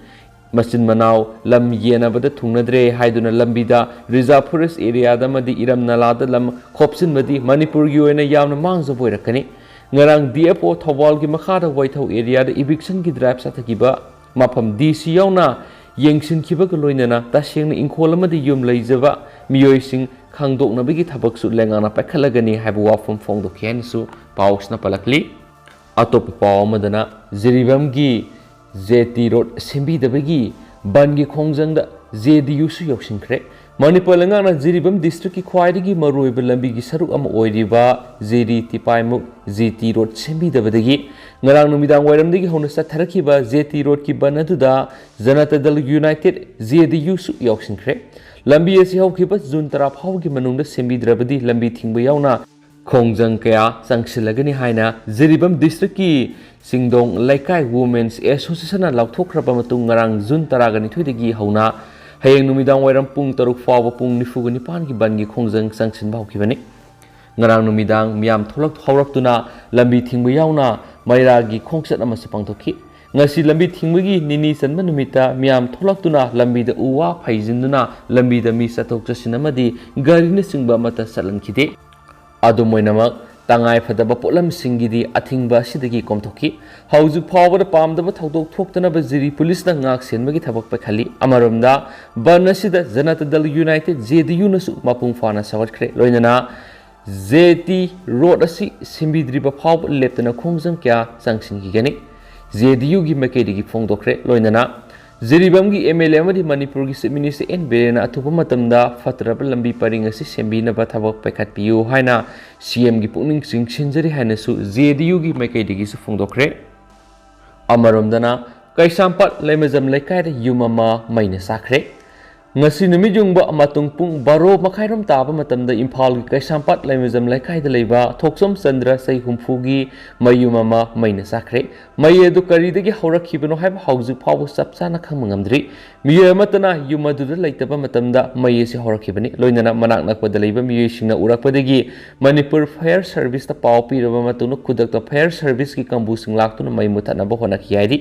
ꯃꯆꯤꯟ ꯃꯅꯥꯎ ꯂꯝ ꯌꯦꯟꯅꯕꯗ ꯊꯨꯡꯅꯗ꯭ꯔꯦ ꯍꯥꯏꯗꯨꯅ ꯂꯝꯕꯤꯗ, reserve forest areaꯗ ꯑꯃꯗꯤ ꯏꯔꯝ ꯅꯂꯥꯗ ꯂꯝ ꯈꯣꯞꯆꯤꯟꯕꯗꯤ ꯃꯅꯤꯄꯨꯔꯒꯤ ꯑꯣꯏꯅ ꯌꯥꯝꯅ ꯃꯥꯡꯖꯕ ꯑꯣꯏꯔꯛꯀꯅꯤ꯫ ꯉꯔꯥꯡ D F O ꯊꯧꯕꯥꯜꯒꯤ ꯃꯈꯥꯗ ꯋꯥꯏꯊꯧ areaꯗ eviction ꯒꯤ drive ꯆꯠꯊꯈꯤꯕ ꯃꯐꯝ D C ꯌꯥꯎꯅ ꯌꯦꯡꯁꯤꯟꯈꯤꯕꯒ ꯂꯣꯏꯅꯅ ꯇꯁꯦꯡꯅ ꯏꯪꯈꯣꯜ ꯑꯃꯗꯤ ꯌꯨꯝ ꯂꯩꯖꯕ ꯃꯤꯑꯣꯏꯁꯤꯡ ꯈꯪꯗꯣꯛꯅꯕꯒꯤ ꯊꯕꯛꯁꯨ ꯂꯩꯉꯥꯛꯅ ꯄꯥꯏꯈꯠꯂꯒꯅꯤ ꯍꯥꯏꯕ ꯋꯥꯐꯝ ꯐꯣꯡꯗꯣꯛꯈꯤ ꯍꯥꯏꯅꯁꯨ ꯄꯥꯎꯁꯤꯅ ꯄꯜꯂꯛꯂꯤ꯫ ꯑꯇꯣꯞꯄ ꯄꯥꯎ ꯑꯃꯗꯅ ꯖꯤꯔꯤꯕꯥꯝꯒꯤ J T road ꯁꯦꯝꯕꯤꯗꯕꯒꯤ ꯕꯟꯒꯤ ꯈꯣꯡꯖꯪꯗ J D Uꯁꯨ ꯌꯥꯎꯁꯤꯟꯈ꯭ꯔꯦ꯫ Manipur ꯂꯩꯉꯥꯛꯅ ꯖꯤꯔꯤꯕꯥꯝ districtꯀꯤ ꯈ꯭ꯋꯥꯏꯗꯒꯤ ꯃꯔꯨꯑꯣꯏꯕ ꯂꯝꯕꯤꯒꯤ ꯁꯔꯨꯛ ꯑꯃ ꯑꯣꯏꯔꯤꯕ ꯖꯤꯔꯤ ꯇꯤꯄꯥꯏꯃꯨꯛ J T road ꯁꯦꯝꯕꯤꯗꯕꯗꯒꯤ ꯉꯔꯥꯡ ꯅꯨꯃꯤꯗꯥꯡ ꯋꯥꯏꯔꯝꯗꯒꯤ ꯍꯧꯅ ꯆꯠꯊꯔꯛꯈꯤꯕ J T roadꯀꯤ ꯕꯟ ꯑꯗꯨꯗ ꯖꯅꯇꯥ ꯗꯜ United, J D Uꯁꯨ ꯌꯥꯎꯁꯤꯟꯈ꯭ꯔꯦ꯫ ꯂꯝꯕꯤ ꯑꯁꯤ ꯍꯧꯈꯤꯕ ꯖꯨꯟ ꯇꯔꯥ ꯐꯥꯎꯕꯒꯤ ꯃꯅꯨꯡꯗ ꯁꯦꯝꯕꯤꯗ꯭ꯔꯕꯗꯤ ꯂꯝꯕꯤ ꯊꯤꯡꯕ ꯌꯥꯎꯅ ꯈꯣꯡꯖꯪ ꯀꯌꯥ ꯆꯪꯁꯤꯜꯂꯒꯅꯤ ꯍꯥꯏꯅ ꯖꯤꯔꯤꯕꯥꯝ districtꯀꯤ ꯆꯤꯡꯗꯣꯡ ꯂꯩꯀꯥꯏ Women's Associationꯅ ꯂꯥꯎꯊꯣꯛꯈ꯭ꯔꯕ ꯃꯇꯨꯡ ꯉꯔꯥꯡ ꯖꯨꯟ ꯇꯔꯥꯒ ꯅꯤꯊꯣꯏꯗꯒꯤ ꯍꯧꯅ ꯍꯌꯦꯡ ꯅꯨꯃꯤꯗꯥꯡ ꯋꯥꯏꯔꯝ ꯄꯨꯡ ꯇꯔꯨꯛ ꯐꯥꯎꯕ ꯄꯨꯡ ꯅꯤꯐꯨꯒ ꯅꯤꯄꯥꯟꯒꯤ ꯕꯟꯒꯤ ꯈꯣꯡꯖꯪ ꯆꯪꯁꯤꯟꯕ ꯍꯧꯈꯤꯕꯅꯤ꯫ ꯉꯔꯥꯡ ꯅꯨꯃꯤꯗꯥꯡ ꯃꯤꯌꯥꯝ ꯊꯣꯛꯂꯛ ꯍꯧꯔꯛꯇꯨꯅ ꯂꯝꯕꯤ ꯊꯤꯡꯕ ꯌꯥꯎꯅ ꯃꯩꯔꯥꯒꯤ ꯈꯣꯡꯆꯠ ꯑꯃꯁꯨ ꯄꯥꯡꯊꯣꯛꯈꯤ꯫ ꯉꯁꯤ ꯂꯝꯕꯤ ꯊꯤꯡꯕꯒꯤ ꯅꯤꯅꯤ ꯆꯟꯕ ꯅꯨꯃꯤꯠꯇ ꯃꯤꯌꯥꯝ ꯊꯣꯛꯂꯛꯇꯨꯅ ꯂꯝꯕꯤꯗ ꯎ ꯋꯥ ꯐꯩꯖꯤꯟꯗꯨꯅ ꯂꯝꯕꯤꯗ ꯃꯤ ꯆꯠꯊꯣꯛ ꯆꯠꯁꯤꯟ ꯑꯃꯗꯤ ꯒꯥꯔꯤꯅꯆꯤꯡꯕ ꯑꯃꯠꯇ ꯆꯠꯍꯟꯈꯤꯗꯦ꯫ ꯑꯗꯨꯝ ꯑꯣꯏꯅꯃꯛ, ꯇꯉꯥꯏ ꯐꯗꯕ ꯄꯣꯠꯂꯝꯁꯤꯡꯒꯤꯗꯤ ꯑꯊꯤꯡꯕ ꯑꯁꯤꯗꯒꯤ ꯀꯣꯝꯊꯣꯛꯈꯤ꯫ ꯍꯧꯖꯤꯛ ꯐꯥꯎꯕꯗ ꯄꯥꯝꯗꯕ ꯊꯧꯗꯣꯛ ꯊꯣꯛꯇꯅꯕ ꯖꯤꯔꯤ ꯄꯨꯂꯤꯁꯅ ꯉꯥꯛ ꯁꯦꯟꯕꯒꯤ ꯊꯕꯛ ꯄꯥꯏꯈꯠꯂꯤ꯫ ꯑꯃꯔꯣꯝꯗ, ꯕꯟ ꯑꯁꯤꯗ ꯖꯅꯇꯥ ꯗꯜ United, J D Uꯅꯁꯨ ꯃꯄꯨꯡ ꯐꯥꯅ ꯁꯧꯒꯠꯈ꯭ꯔꯦ꯫ ꯂꯣꯏꯅꯅ J T road ꯑꯁꯤ ꯁꯦꯝꯕꯤꯗ꯭ꯔꯤꯕ ꯐꯥꯎꯕ ꯂꯦꯞꯇꯅ ꯈꯣꯡꯖꯪ ꯀꯌꯥ ꯆꯪꯁꯤꯟꯈꯤꯒꯅꯤ꯫ J D Uꯒꯤ ꯃꯥꯏꯀꯩꯗꯒꯤ ꯐꯣꯡꯗꯣꯛꯈ꯭ꯔꯦ꯫ ꯂꯣꯏꯅꯅ ꯖꯤꯔꯤꯕꯥꯝꯒꯤ M L A ꯑꯃꯗꯤ ꯃꯅꯤꯄꯨꯔꯒꯤ Chief Minister N Birenꯅ ꯑꯊꯨꯕ ꯃꯇꯝꯗ ꯐꯠꯇ꯭ꯔꯕ ꯂꯝꯕꯤ ꯄꯔꯤꯡ ꯑꯁꯤ ꯁꯦꯝꯕꯤꯅꯕ ꯊꯕꯛ ꯄꯥꯏꯈꯠꯄꯤꯌꯨ ꯍꯥꯏꯅ C M ꯒꯤ ꯄꯨꯛꯅꯤꯡ ꯆꯤꯡꯁꯤꯟꯖꯔꯤ ꯍꯥꯏꯅꯁꯨ J D Uꯒꯤ ꯃꯥꯏꯀꯩꯗꯒꯤꯁꯨ ꯐꯣꯡꯗꯣꯛꯈ꯭ꯔꯦ꯫ ꯑꯃꯔꯣꯝꯗꯅ, ꯀꯩꯁꯥꯝꯄꯥꯠ ꯂꯩꯃꯖꯝ ꯂꯩꯀꯥꯏꯗ ꯌꯨꯝ ꯑꯃ ꯃꯩꯅ ꯆꯥꯛꯈ꯭ꯔꯦ꯫ ꯉꯁꯤ ꯅꯨꯃꯤꯠ ꯌꯨꯡꯕ ꯃꯇꯨꯡ ꯄꯨꯡ ꯕꯥꯔꯣ ꯃꯈꯥꯏꯔꯣꯝ ꯇꯥꯕ ꯃꯇꯝꯗ ꯏꯝꯐꯥꯜꯒꯤ ꯀꯩꯁꯥꯝꯄꯥꯠ ꯂꯩꯃꯖꯝ ꯂꯩꯀꯥꯏꯗ ꯂꯩꯕ ꯊꯣꯛꯆꯣꯝ ꯆꯟꯗ꯭ꯔ ꯆꯍꯤ ꯍꯨꯝꯐꯨꯒꯤ ꯃꯌꯨꯝ ꯑꯃ ꯃꯩꯅ ꯆꯥꯛꯈ꯭ꯔꯦ꯫ ꯃꯩ ꯑꯗꯨ ꯀꯔꯤꯗꯒꯤ ꯍꯧꯔꯛꯈꯤꯕꯅꯣ ꯍꯥꯏꯕ ꯍꯧꯖꯤꯛ ꯐꯥꯎꯕ ꯆꯞ ꯆꯥꯅ ꯈꯪꯕ ꯉꯝꯗ꯭ꯔꯤ꯫ ꯃꯤꯑꯣꯏ ꯑꯃꯠꯇꯅ ꯌꯨꯝ ꯑꯗꯨꯗ ꯂꯩꯇꯕ ꯃꯇꯝꯗ ꯃꯩ ꯑꯁꯤ ꯍꯧꯔꯛꯈꯤꯕꯅꯤ꯫ ꯂꯣꯏꯅꯅ ꯃꯅꯥꯛ ꯅꯛꯄꯗ ꯂꯩꯕ ꯃꯤꯑꯣꯏꯁꯤꯡꯅ ꯎꯔꯛꯄꯗꯒꯤ ꯃꯅꯤꯄꯨꯔ ꯐꯥꯌꯔ ꯁꯔꯚꯤꯁꯇ ꯄꯥꯎ ꯄꯤꯔꯕ ꯃꯇꯨꯡꯗ ꯈꯨꯗꯛꯇ ꯐꯥꯌꯔ ꯁꯔꯚꯤꯁꯀꯤ ꯀꯥꯡꯕꯨꯁꯤꯡ ꯂꯥꯛꯇꯨꯅ ꯃꯩ ꯃꯨꯊꯠꯅꯕ ꯍꯣꯠꯅꯈꯤ ꯍꯥꯏꯔꯤ꯫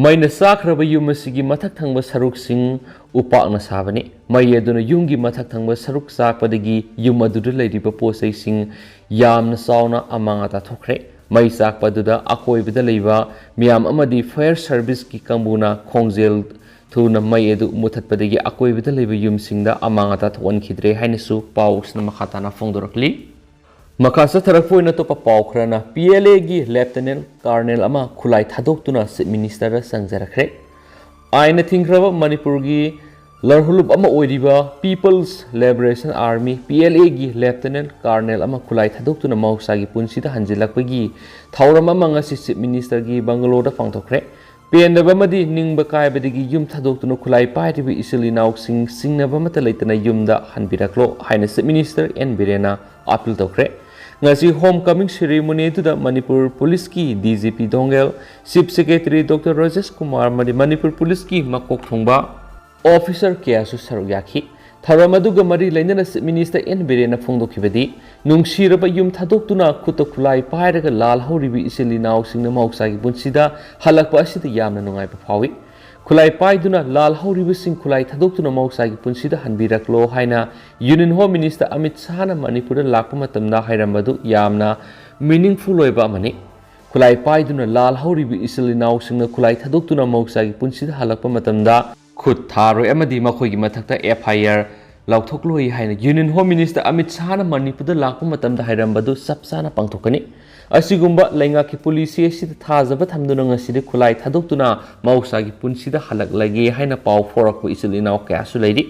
ꯃꯩꯅ ꯆꯥꯛꯈ꯭ꯔꯕ ꯌꯨꯝ ꯑꯁꯤꯒꯤ ꯃꯊꯛ ꯊꯪꯕ ꯁꯔꯨꯛꯁꯤꯡ ꯎꯄꯥꯛꯅ ꯁꯥꯕꯅꯤ꯫ ꯃꯩ ꯑꯗꯨꯅ ꯌꯨꯝꯒꯤ ꯃꯊꯛ ꯊꯪꯕ ꯁꯔꯨꯛ ꯆꯥꯛꯄꯗꯒꯤ ꯌꯨꯝ ꯑꯗꯨꯗ ꯂꯩꯔꯤꯕ ꯄꯣꯠ ꯆꯩꯁꯤꯡ ꯌꯥꯝꯅ ꯆꯥꯎꯅ ꯑꯃꯥꯡ ꯑꯇꯥ ꯊꯣꯛꯈ꯭ꯔꯦ꯫ ꯃꯩ ꯆꯥꯛꯄ ꯑꯗꯨꯗ ꯑꯀꯣꯏꯕꯗ ꯂꯩꯕ ꯃꯤꯌꯥꯝ ꯑꯃꯗꯤ ꯐꯥꯌꯔ ꯁꯔꯚꯤꯁꯀꯤ ꯀꯥꯡꯕꯨꯅ ꯈꯣꯡꯖꯦꯜ ꯊꯨꯅ ꯃꯩ ꯑꯗꯨ ꯃꯨꯊꯠꯄꯗꯒꯤ ꯑꯀꯣꯏꯕꯗ ꯂꯩꯕ ꯌꯨꯝꯁꯤꯡꯗ ꯑꯃꯥꯡ ꯑꯇꯥ ꯊꯣꯛꯍꯟꯈꯤꯗ꯭ꯔꯦ ꯍꯥꯏꯅꯁꯨ ꯄꯥꯎꯁꯤꯅ ꯃꯈꯥ ꯇꯥꯅ ꯐꯣꯡꯗꯣꯔꯛꯂꯤ꯫ ꯃꯈꯥ ꯆꯠꯊꯔꯛꯄ ꯑꯣꯏꯅ ꯑꯇꯣꯞꯄ ꯄꯥꯎ ꯈꯔꯅ, ꯄꯤ ꯑꯦꯜ ꯑꯦꯒꯤ ꯂꯦꯐꯇꯤꯅꯦꯟ ꯀꯔꯅꯦꯜ ꯑꯃ ꯈꯨꯠꯂꯥꯏ ꯊꯥꯗꯣꯛꯇꯨꯅ ꯆꯤꯐ ꯃꯤꯅꯤꯁꯇꯔꯗ ꯆꯪꯖꯔꯛꯈ꯭ꯔꯦ꯫ ꯑꯥꯏꯟꯅ ꯊꯤꯡꯈ꯭ꯔꯕ ꯃꯅꯤꯄꯨꯔꯒꯤ ꯂꯔꯍꯨꯂꯨꯞ ꯑꯃ ꯑꯣꯏꯔꯤꯕ people's liberation army, P L ꯑꯦꯒꯤ ꯂꯦꯐꯇꯤꯅꯦꯟ ꯀꯔꯅꯦꯜ ꯑꯃ ꯈꯨꯠꯂꯥꯏ ꯊꯥꯗꯣꯛꯇꯨꯅ ꯃꯍꯧꯁꯥꯒꯤ ꯄꯨꯟꯁꯤꯗ ꯍꯟꯖꯤꯜꯂꯛꯄꯒꯤ ꯊꯧꯔꯝ ꯑꯃ ꯉꯁꯤ ꯆꯤꯐ ꯃꯤꯅꯤꯁꯇꯔꯒꯤ ꯕꯪꯒꯂꯣꯗ ꯄꯥꯡꯊꯣꯛꯈ꯭ꯔꯦ꯫ ꯄꯦꯟꯗꯕ ꯑꯃꯗꯤ ꯅꯤꯡꯕ ꯀꯥꯏꯕꯗꯒꯤ ꯌꯨꯝ ꯊꯥꯗꯣꯛꯇꯨꯅ ꯈꯨꯠꯂꯥꯏ ꯄꯥꯏꯔꯤꯕ ꯏꯆꯤꯜ ꯏꯅꯥꯎꯁꯤꯡ ꯆꯤꯡꯅꯕ ꯑꯃꯠꯇ ꯂꯩꯇꯅ ꯌꯨꯝꯗ ꯍꯟꯕꯤꯔꯛꯂꯣ ꯍꯥꯏꯅ ꯆꯤꯐ ꯃꯤꯅꯤꯁꯇꯔ ꯑꯦꯟ ꯕꯤꯔꯦꯟꯅ ꯑꯥꯄꯤꯜ ꯇꯧꯈ꯭ꯔꯦ꯫ ꯉꯁꯤ ꯍꯣꯝ ꯀꯃꯤꯡ ꯁꯦꯔꯦꯃꯣꯅꯤ ꯑꯗꯨꯗ ꯃꯅꯤꯄꯨꯔ ꯄꯨꯂꯤꯁꯀꯤ D G P Dongel, chief secretary doctor Rajesh Kumar ꯑꯃꯗꯤ ꯃꯅꯤꯄꯨꯔ ꯄꯨꯂꯤꯁꯀꯤ ꯃꯀꯣꯛ ꯊꯣꯡꯕ ꯑꯣꯐꯤꯁꯔ ꯀꯌꯥꯁꯨ ꯁꯔꯨꯛ ꯌꯥꯈꯤ꯫ ꯊꯧꯔꯝ ꯑꯗꯨꯒ ꯃꯔꯤ ꯂꯩꯅꯅ ꯆꯤꯐ ꯃꯤꯅꯤꯁꯇꯔ ꯑꯦꯟ ꯕꯤꯔꯦꯟꯅ ꯐꯣꯡꯗꯣꯛꯈꯤꯕꯗꯤ, ꯅꯨꯡꯁꯤꯔꯕ ꯌꯨꯝ ꯊꯥꯗꯣꯛꯇꯨꯅ ꯈꯨꯠꯇ ꯈꯨꯠꯂꯥꯏ ꯄꯥꯏꯔꯒ ꯂꯥꯜꯍꯧꯔꯤꯕ ꯏꯆꯤꯜ ꯏꯅꯥꯎꯁꯤꯡꯅ ꯃꯍꯧꯁꯥꯒꯤ ꯄꯨꯟꯁꯤꯗ ꯍꯜꯂꯛꯄ ꯑꯁꯤꯗ ꯌꯥꯝꯅ ꯅꯨꯡꯉꯥꯏꯕ ꯐꯥꯎꯏ꯫ ꯈꯨꯠꯂꯥꯏ ꯄꯥꯏꯗꯨꯅ ꯂꯥꯜꯍꯧꯔꯤꯕꯁꯤꯡ ꯈꯨꯠꯂꯥꯏ ꯊꯥꯗꯣꯛꯇꯨꯅ ꯃꯍꯧꯁꯥꯒꯤ ꯄꯨꯟꯁꯤꯗ ꯍꯟꯕꯤꯔꯛꯂꯣ ꯍꯥꯏꯅ ꯌꯨꯅꯤꯌꯟ ꯍꯣꯝ ꯃꯤꯅꯤꯁꯇꯔ ꯑꯃꯤꯠ ꯁꯥꯍꯅ ꯃꯅꯤꯄꯨꯔꯗ ꯂꯥꯛꯄ ꯃꯇꯝꯗ ꯍꯥꯏꯔꯝꯕꯗꯨ ꯌꯥꯝꯅ ꯃꯤꯅꯤꯡꯐꯨꯜ ꯑꯣꯏꯕ ꯑꯃꯅꯤ꯫ ꯈꯨꯠꯂꯥꯏ ꯄꯥꯏꯗꯨꯅ ꯂꯥꯜꯍꯧꯔꯤꯕ ꯏꯆꯤꯜ ꯏꯅꯥꯎꯁꯤꯡꯅ ꯈꯨꯠꯂꯥꯏ ꯊꯥꯗꯣꯛꯇꯨꯅ ꯃꯍꯧꯁꯥꯒꯤ ꯄꯨꯟꯁꯤꯗ ꯍꯜꯂꯛꯄ ꯃꯇꯝꯗ ꯈꯨꯠ ꯊꯥꯔꯣꯏ ꯑꯃꯗꯤ ꯃꯈꯣꯏꯒꯤ ꯃꯊꯛꯇ ꯑꯦꯐ ꯑꯥꯏ ꯑꯥꯔ ꯂꯥꯎꯊꯣꯛꯂꯣꯏ ꯍꯥꯏꯅ ꯌꯨꯅꯤꯌꯟ ꯍꯣꯝ ꯃꯤꯅꯤꯁꯇꯔ ꯑꯃꯤꯠ ꯁꯥꯍꯅ ꯃꯅꯤꯄꯨꯔꯗ ꯂꯥꯛꯄ ꯃꯇꯝꯗ ꯍꯥꯏꯔꯝꯕꯗꯨ ꯆꯞ ꯆꯥꯅ ꯄꯥꯡꯊꯣꯛꯀꯅꯤ꯫ ꯑꯁꯤꯒꯨꯝꯕ ꯂꯩꯉꯥꯛꯀꯤ ꯄꯣꯂꯤꯁꯤ ꯑꯁꯤꯗ ꯊꯥꯖꯕ ꯊꯝꯗꯨꯅ ꯉꯁꯤꯗꯤ ꯈꯨꯠꯂꯥꯏ ꯊꯥꯗꯣꯛꯇꯨꯅ ꯃꯍꯧꯁꯥꯒꯤ ꯄꯨꯟꯁꯤꯗ ꯍꯜꯂꯛꯂꯒꯦ ꯍꯥꯏꯅ ꯄꯥꯎ ꯐꯥꯎꯔꯛꯄ ꯏꯆꯤꯜ ꯏꯅꯥꯎ ꯀꯌꯥꯁꯨ ꯂꯩꯔꯤ꯫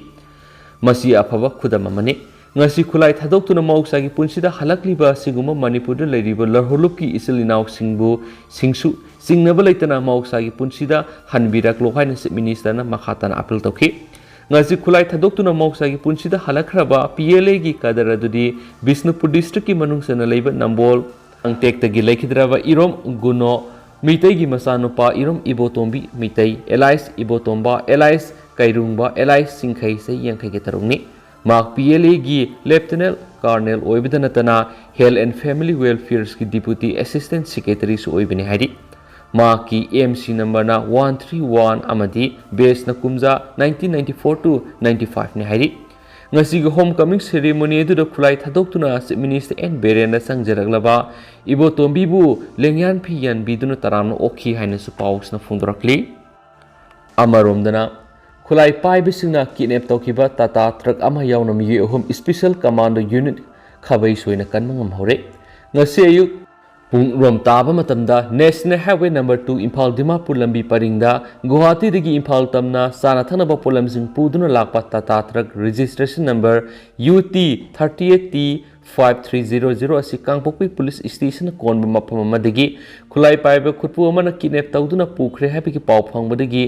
ꯃꯁꯤ ꯑꯐꯕ ꯈꯨꯗꯝ ꯑꯃꯅꯤ꯫ ꯉꯁꯤ ꯈꯨꯠꯂꯥꯏ ꯊꯥꯗꯣꯛꯇꯨꯅ ꯃꯍꯧꯁꯥꯒꯤ ꯄꯨꯟꯁꯤꯗ ꯍꯜꯂꯛꯂꯤꯕ ꯑꯁꯤꯒꯨꯝꯕ ꯃꯅꯤꯄꯨꯔꯗ ꯂꯩꯔꯤꯕ ꯂꯔꯍꯨꯂꯨꯞꯀꯤ ꯏꯆꯤꯜ ꯏꯅꯥꯎꯁꯤꯡꯕꯨ ꯁꯤꯡꯁꯨ ꯆꯤꯡꯅꯕ ꯂꯩꯇꯅ ꯃꯍꯧꯁꯥꯒꯤ ꯄꯨꯟꯁꯤꯗ ꯍꯟꯕꯤꯔꯛꯂꯣ ꯍꯥꯏꯅ ꯆꯤꯐ ꯃꯤꯅꯤꯁꯇꯔꯅ ꯃꯈꯥ ꯇꯥꯅ ꯑꯥꯄꯤꯜ ꯇꯧꯈꯤ꯫ ꯉꯁꯤ ꯈꯨꯠꯂꯥꯏ ꯊꯥꯗꯣꯛꯇꯨꯅ ꯃꯍꯧꯁꯥꯒꯤ ꯄꯨꯟꯁꯤꯗ ꯍꯜꯂꯛꯈ꯭ꯔꯕ ꯄꯤ ꯑꯦꯜ ꯑꯦꯒꯤ ꯀꯥꯗꯔ ꯑꯗꯨꯗꯤ ꯕꯤꯁꯅꯨꯄꯨꯔ ꯗꯤꯁꯇ꯭ꯔꯤꯛꯀꯤ ꯃꯅꯨꯡ ꯆꯟꯅ ꯂꯩꯕ ꯅꯝꯕꯣꯜ ꯀꯥꯡꯇꯦꯛꯇꯒꯤ ꯂꯩꯈꯤꯗ꯭ꯔꯕ ꯏꯔꯣꯝ ꯒꯨꯅꯣ ꯃꯤꯇꯩꯒꯤ ꯃꯆꯥꯅꯨꯄꯥ ꯏꯔꯣꯝ ꯏꯕꯣꯇꯣꯝꯕꯤ ꯃꯤꯇꯩ, ꯑꯦꯂꯥꯏꯁ ꯏꯕꯣꯇꯣꯝꯕ, ꯑꯦꯂꯥꯏꯁ ꯀꯩꯔꯨꯡꯕ, ꯑꯦꯂꯥꯏꯁ ꯆꯤꯡꯈꯩ, ꯆꯍꯤ ꯌꯥꯡꯈꯩꯒ ꯇꯔꯨꯛꯅꯤ꯫ ꯃꯍꯥꯛ ꯄꯤ ꯑꯦꯜ ꯑꯦꯒꯤ ꯂꯦꯐꯇꯤꯅꯦꯟ ꯀꯔꯅꯦꯜ ꯑꯣꯏꯕꯗ ꯅꯠꯇꯅ Health and Family Welfareꯒꯤ Deputy Assistant Secretaryꯁꯨ ꯑꯣꯏꯕꯅꯤ ꯍꯥꯏꯔꯤ꯫ ꯃꯍꯥꯛꯀꯤ ꯑꯦꯝ ꯁꯤ ꯅꯝꯕꯔꯅ ꯋꯥꯟ ꯊ꯭ꯔꯤ ꯋꯥꯟ ꯑꯃꯗꯤ ꯕꯦꯁꯅ ꯀꯨꯝꯖꯥ nineteen ninety four to ninety ꯐꯥꯏꯚꯅꯤ ꯍꯥꯏꯔꯤ꯫ ꯉꯁꯤꯒꯤ ꯍꯣꯝ ꯀꯃꯤꯡ ꯁꯦꯔꯦꯃꯣꯅꯤ ꯑꯗꯨꯗ ꯈꯨꯠꯂꯥꯏ ꯊꯥꯗꯣꯛꯇꯨꯅ ꯆꯤꯐ ꯃꯤꯅꯤꯁꯇꯔ ꯑꯦꯟ ꯕꯤꯔꯦꯟꯅ ꯆꯪꯖꯔꯛꯂꯕ ꯏꯕꯣꯇꯣꯝꯕꯤꯕꯨ ꯂꯦꯡꯌꯥꯟ ꯐꯤ ꯌꯥꯟꯕꯤꯗꯨꯅ ꯇꯔꯥꯝꯅ ꯑꯣꯛꯈꯤ ꯍꯥꯏꯅꯁꯨ ꯄꯥꯎꯁꯤꯅ ꯐꯣꯡꯗꯣꯔꯛꯂꯤ꯫ ꯑꯃꯔꯣꯝꯗꯅ, ꯈꯨꯠꯂꯥꯏ ꯄꯥꯏꯕꯁꯤꯡꯅ ꯀꯤꯗꯅꯦꯞ ꯇꯧꯈꯤꯕ ꯇꯥꯇꯥ ꯇ꯭ꯔꯛ ꯑꯃ ꯌꯥꯎꯅ ꯃꯤꯑꯣꯏ ꯑꯍꯨꯝ ꯏꯁꯄꯤꯁꯦꯜ ꯀꯃꯥꯟꯗꯣ ꯌꯨꯅꯤꯠ ꯈꯥꯕꯩ ꯁꯣꯏꯅ ꯀꯟꯕ ꯉꯝꯍꯧꯔꯦ꯫ ꯉꯁꯤ ꯑꯌꯨꯛ ꯄꯨꯡ ꯔꯣꯝ ꯇꯥꯕ ꯃꯇꯝꯗ national highway number two Imphal Dimapur ꯂꯝꯕꯤ ꯄꯔꯤꯡꯗ ꯒꯨꯋꯥꯍꯥꯇꯤꯗꯒꯤ ꯏꯝꯐꯥꯜ ꯇꯝꯅ ꯆꯥꯅ ꯊꯛꯅꯕ ꯄꯣꯠꯂꯝꯁꯤꯡ ꯄꯨꯗꯨꯅ ꯂꯥꯛꯄ Tata truck registration number U T thirty eight T five three zero zero ꯑꯁꯤ ꯀꯥꯡꯄꯣꯛꯄꯤ ꯄꯨꯂꯤꯁ ꯁ꯭ꯇꯦꯁꯟꯅ ꯀꯣꯟꯕ ꯃꯐꯝ ꯑꯃꯗꯒꯤ ꯈꯨꯠꯂꯥꯏ ꯄꯥꯏꯕ ꯈꯨꯠꯄꯨ ꯑꯃꯅ ꯀꯤꯗꯅꯦꯞ ꯇꯧꯗꯨꯅ ꯄꯨꯈ꯭ꯔꯦ ꯍꯥꯏꯕꯒꯤ ꯄꯥꯎ ꯐꯪꯕꯗꯒꯤ